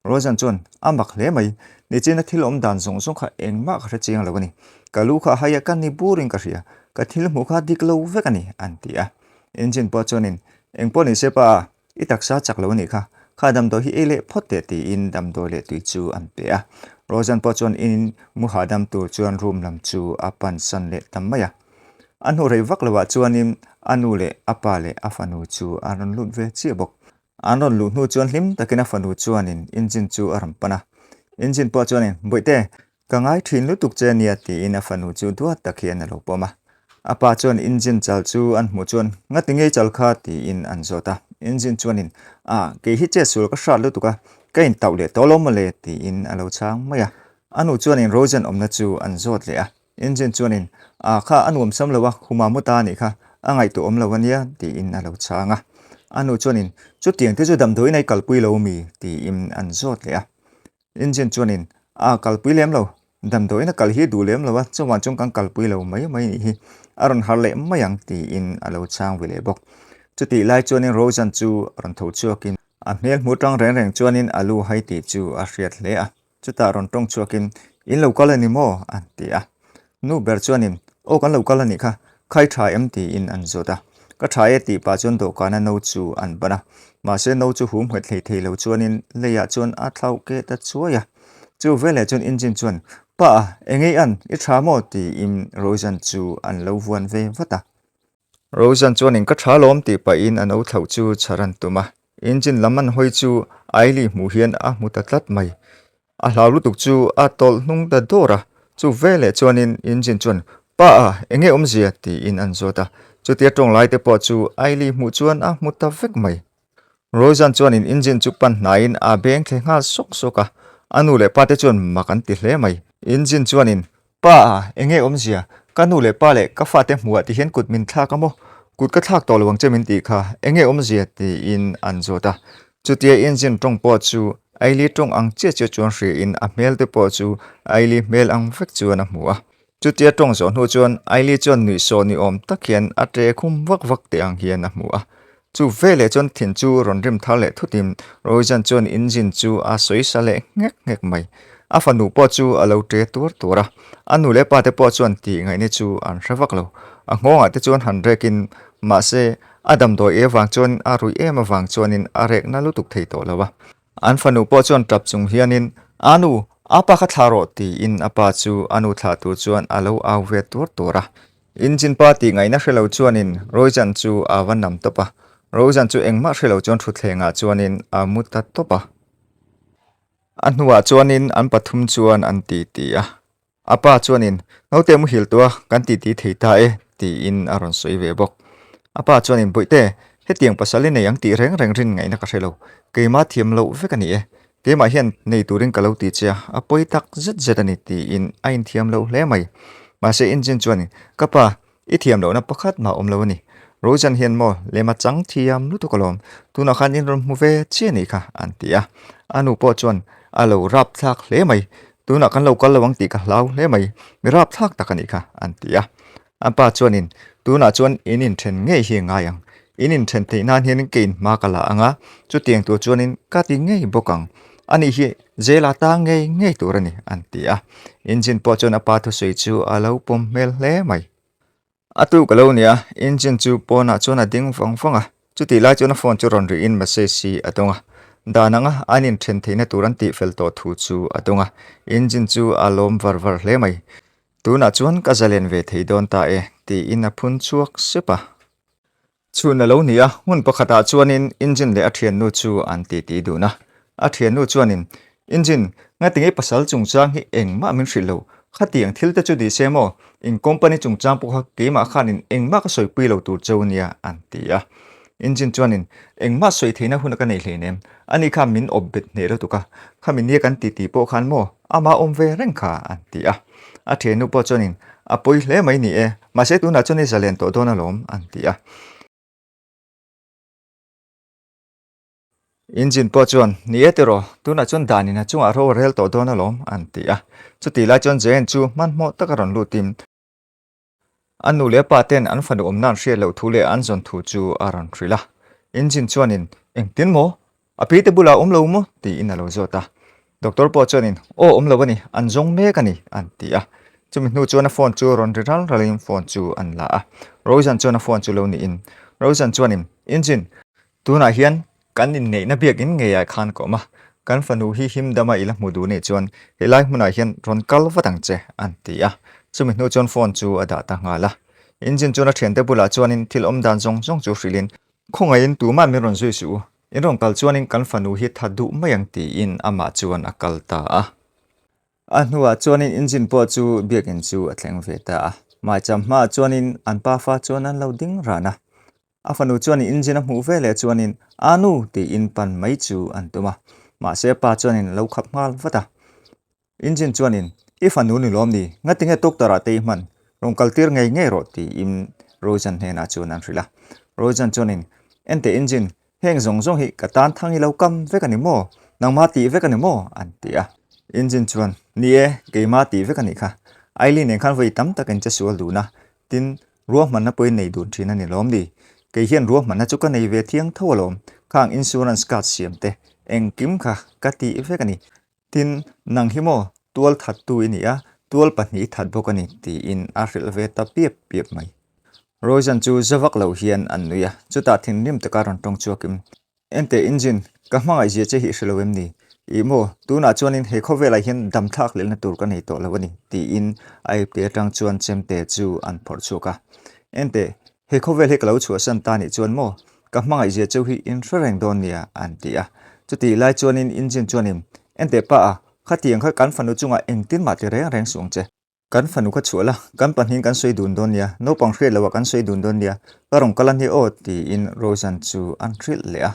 Rosan chuan, A mak hle mai, nichina thil awm dan zawng zawng kha engmah ka hre chiang lo a ni. Ka lu kha a hai a, ka ni burin ka hria. Ka thil hmuh kha dik lo vek a ni, an ti a. Engine pawh chuanin, Eng pawh ni se pa, i taksa chak lo a nih kha. Kha damdawi hi ei leh phawt teh, tiin damdawi leh tui chu an pe a. Rosan pawh chuan in mu hahdam tur chuan room lam chu a pan san leh ta mai a. A hnu rei vak loah chuanin a nu leh a pa leh a fanu chu an rawn lut ve chiah bawk. An rawn luh hnu chuan hlim takin a fanu chuanin engine chu a rawn pan a. Engine pawh chuanin, Bawihte, ka ngai thin lutuk che ania tiin a fanu chu duat tak hian a lo pawm a. A pa chuan engine chal chu an hmuh chuan, Ngati ngei chal kha? tiin an zawt a. Engine chuanin, A, kei hi chetsual ka hrat lutuk a, ka intauh leh tawh lo mawle tiin a lo chhang mai a. A nu chuanin Rosen awmna chu an zawt leh a. Engine chuanin, A kha a nuam sam lo a, khuma mu ta a nih kha, a ngaihtuah awm lo a nia, tiin a lo chhang a. A nu chuanin, Chutiang te chu damdawiin a i kalpui lo mi? tiin an zawt leh a. Engine chuanin, A kalpui lem lo, damdawiin a kal hi duh lem lo a, chuan chuan kan kalpui lo mai mai nih hi, a rawn har leh mai ang, tiin a lo chhang ve leh bawk. Chutih lai chuanin Rosan chu rawn tho chhuakin, a hmel hmu tang reng reng chuanin a lu hai tih chu a hriat hle a. Chutah rawn tawng chhuakin, In lo kal a ni maw? an ti a. Nu ber chuanin, Aw kan lo kal a nih kha, khai tha em? tiin an zawt a. Ka tha e tih pah chuan dawhkana no chu an ban a. Mahse no chu hum nghet hlei thei lo chuanin leiah chuan a thlauh keh ta chuai a. Chu veleh chuan engine chuan, Pa, eng ei an, i tha maw? tiin Rosan chu an lo vuan ve vat a. Rosan chuanin ka tha lawm tih pahin a no thlauh chu chhar an tum a, engine lam an hawi chu Ailey hmuh hian a hmu ta tlat mai. A hlau lutuk chu a tawlh hnung ta dawr a, chu veleh chuanin engine chuan Pa a, enge awmzia? tiin an zawt a, chutia tawng lai te pawh chu Ailey hmuh chuan a hmu ta vek mai. Rosan chuanin engine chu pan hnaiin a beng thle nghal sawk sawk a, a nu leh pa te chuan mak an ti hle mai. Engine chuanin Pa a, enge awmzia? Ka nu leh pa leh ka fate hmuhah ti hian kut min thlak a maw? Kut ka thlak tawh lo ang che min tih kha, enge awmzia? tiin an zawt a. Chutia engine tawng pawh chu Aili tawng ang chiah chiah chuan hriain a hmel te pawh chu Aili hmel ang vek chuan a hmu a. Chutia tawng zawh hnu chuan Aili chuan nuihsawh ni awm tak hian a ṭe khum vak vak teh ang hian a hmu a. Chu veleh chuan thin chu rawn rim thar leh thutin Rojan chuan engine chu a sawi sa leh nghek nghek mai. A fanu pawh chu a lo ṭe tuar tuar a, a nu leh pa te pawh chuan tih ngaihna chu an hre vak lo. A nghawngah te chuan han rekin mahse a damdawi e vang chuan a ruih em avang chuanin a rekna lutuk thei tawh lo a. An fanu pawh chuan ṭap chung hianin, A nu, a pa kha thlah rawh tiin a pa chu a nu thlah tur chuan a lo au ve tuar tuar a. Engine pa tih ngaihna hre lo chuanin Rojan chu a va nam tawp a, Rojan chu engmah hre lo chuan thutthlengah chuanin a mu ta tawp a. A hnuah chuanin an pathum chuan an titi a, a pa chuanin naute muhil tua kan titi thei ta e tiin a rawn sawi ve bawk. A pa chuanin Bawihte, hetiang pasal i nei ang tih reng reng rin ngaihna ka hre lo, keimah thiam loh vek a ni e, Keimah hian nei turin ka lo ti che a, a pawi tak zet zet a ni tiin a inthiam loh hle mai. Mahse engine chuan ka pa, i thiam lohna pakhat mah awm lo a ni. Rojan hian maw lem a chang thiam lutuk alawm, tunah khan in rawn hmu ve chiah a nih kha an ti a. A nu pawh chuan a lo rap thlak hle mai, tunah kan lo kal lo ang tih ka hlau hle mai, mi rap thlak tak a nih kha an ti a. A pa chuanin, Tunah chuan in inthen ngei hi ngai ang. In inthen theih nan hianin ka inhma ka la ang a, chutiang tur chuanin ka ti ngei bawk ang. Ani hi jail ah tang ngei ngei tur a ni, an ti a. Engine pawh chuan a pa thusawi chu a lo pawm hmel hle mai. A tuk a lo nia, engine chu pawnah chuan a ding vang vang a. Chutih lai chuan a phone chu rawn rihin message hi a dawng a. Dan anga an inthen theihna tur an tihfel tawh thu chu a dawng a. Engine chu a lawm var var hle mai. Tunah chuan ka zalen ve thei dawn ta e, tiin a phun chhuak sep a. Chhun a lo ni a, hmun pakhatah chuanin Engine leh a thiannu chu an titi dun a. A thiannu chuanin, Engine, ngatinge pasal chungchang hi engmah min hrilh lo, khatiang thil te chu ni se maw, in company chungchang pawh kha keimah khanin engmah ka sawipui lo tur cheu nia, an ti a. Engine chuanin, Engmah sawi theihna hun ka nei hleinem, ani kha min awp bet hneh lutuk a, khami nia kan titi pawh khan maw, amah awm ve reng kha, an ti a. A thiannu pawh chuanin, A pawi hle mai ni e, mahse tunah chuan i zalen tawh dawn alawm, an ti a. Engine pawh chuan, Ni e tiraw, tunah chuan danin a chungah ro a rel tawh dawn alawm, an ti a. Chutih lai chuan Jane chu hmanhmawh taka rawn lutin, a nu leh a pa ten an fanu awmna an hriat loh thu leh an zawn thu chu a rawn hrilh a. Engine chuanin, Engtin maw? A pi te bulah awm lo maw? tiin a lo zawt a. Doctor pawh chuanin, Aw awm lo a ni, an zawng mek a ni, an ti a. Chumi hnu chuan a phone chu rawn ri ral ralin phone chu an la a. Rosan chuan a phone chu lo niin. Rosan chuanin, Engine, tunah hian kan inneihna biakin ngeiah khan ka awm a, kan fanu hi him dama i la hmu duh nih chuan helai hmunah hian rawn kal vat ang che, an ti a. Chumi hnu chuan phone chu a dah ta nghal a. Engine chuan a thiante bulah chuanin thil awm dan zawng zawng chu hrilhin, Khawngaihin tumah min rawn zui suh u, in rawn kal chuanin kan fanu hi tha duh mai ang tiin amah chuan a kal ta a. A hnuah chuanin engine pawh chu biakin chu a thleng ve ta a. Maicham hmaah chuanin an pafa chuan an lo ding ran a. A fanu chuanin engine a hmuh ve leh chuanin A nu tiin pan mai chu an tum a. Mahse a pa chuanin a lo khap nghal vat a. Engine chuanin, I fanu ni lawm ni, ngatinge doctor ah te i hman, rawn kal tir ngei ngei rawh tiin Rojan hnenah chuan an hrilh a. Rojan chuanin, Enteh Engine, heng zawng zawng hi ka tan thang i lo kam vek a ni maw? Nangma tih vek a ni maw? an ti a. Engine chuan, Ni e, keima tih vek a nih kha. Aileen nen khan vawi tam tak in che sual dun a, tin, ruahmanna pawh i nei dun thin a ni lawm ni? Kei hian ruahmanna chu ka nei ve thiang tho alawm, khang insurance card siam te engkim kha ka tih vek a ni. Tin, nang hi maw tual thattu i ni a, tual pahnih i that bawk a ni, tiin a hrilh ve ta piap piap mai. Rojan chu za vak lo hian an nui a, chutah thinrim taka rawn tawng chhuakin, Enteh Engine, ka hmangaihzia che hi i hre lo em ni? Ih maw, tunah chuanin he khawvelah hian dam thlak lehna tur ka nei tawh lo a ni, tiin a ipte atang chuan chemte chu an phawrh chhuak a. Enteh, He khawvel hi ka lo chhuahsan ta nih chuan maw, ka hmangaihzia cheu hi in hre reng dawn nia, an ti a. Chutih lai chuanin engine chuanin, Enteh pa a, khatiang kha kan fanu chungah engtin mah ti reng reng suh ang che. Kan fanu kha chhuah la, kan pahnihin kan sawi dun dawn nia, naupang hriat loah kan sawi dun dawn nia, ka rawn kal a nia aw, tiin Rosan chu an hrilh leh a.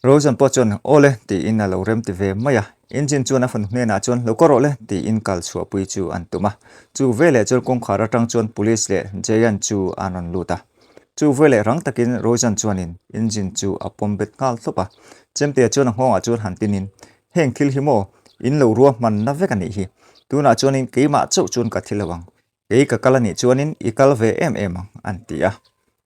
Rosan pawh chuan, Aw le, tiin a lo rem ti ve mai a. Engine chuan a fanu hnenah chuan, Lo ka rawh le, tiin kal chhuahpui chu an tum a. Chu veleh chuan kawngkhar atang chuan Police leh Jayan chu an rawn lut a. Chu veleh rang takin Rosan chuanin engine chu a pawm bet nghal thlawp a. Chemtea chuan a nghawngah chuan han tinin, Heng thil hi maw, in lo ruahmanna vek a nih hi. Tunah chuanin keimah chauh chuan ka thi lo ang. Kei ka kal a nih chuanin i kal ve em em ang, an ti a.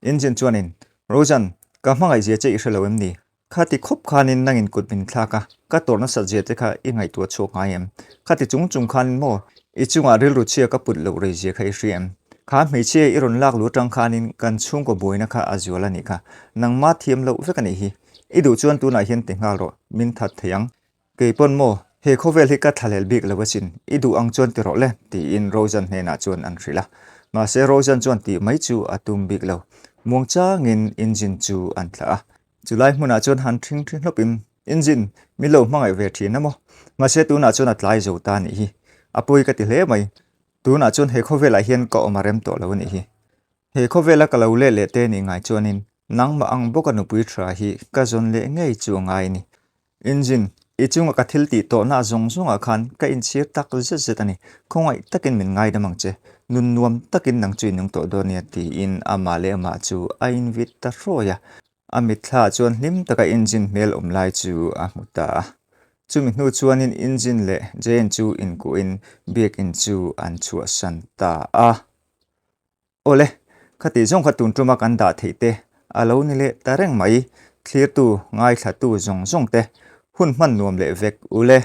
Engine chuanin, Rojan, ka hmangaihzia che i hre lo em ni? Khati khawp khanin nangin kut min thlak a, ka tawrh nasat zia te kha i ngaihtuah chhuak ngai em? Khati chung chung khanin maw, i chungah rilru chhia ka put loh rei zia kha i hria em? Kha hmeichhia i rawn lak lu atang khanin kan chhungkaw buaina kha a zual a nih kha. Nangma thiam loh vek a nih hi. I duh chuan tunah hian ti nghal rawh, min that thei ang. Kei pawn maw, he khawvel hi ka thlahlel bik lo asin, i duh ang chuan ti rawh le, tiin Rosan hnenah chuan an hrilh a. Mahse Rosan chuan tih mai chu a tum bik lo. Muang changin engine chu an thlah a. Chulai hmunah chuan han ṭhing ṭhi hlawpin, Engine, min lo hmangaih ve ṭhin a maw? Mahse tunah chuan a tlai zo ta nih hi. A pawi ka ti hle mai. Tunah chuan he khawvelah hian ka awm a rem tawh lo a nih hi. He khawvela ka lo let leh te nih ngai chuanin nangmah ang bawka nupui ṭha hi ka zawn leh ngei chu a ngai a ni. Engine, i chunga ka thil tih tawhna zawng zawngah khan ka inchhir tak zet zet a ni. Khawngaih takin min ngaidam ang che. Nun nuam takin nang chu i nung tawh dawn nia tiin amah leh amah chu a invit ta hrawi a. A mitthlaah chuan hlim taka engine hmel awm lai chu a hmu ta a. Chumi hnu chuanin engine leh Jane chu inkuhin biakin chu an chhuahsan ta a. Awle, khati zawng kha tun tuma kan dah theih te a lo ni leh ta reng mai, thlirtu, ngaithlatu zawng zawng te, hun hman nuam leh vek ule.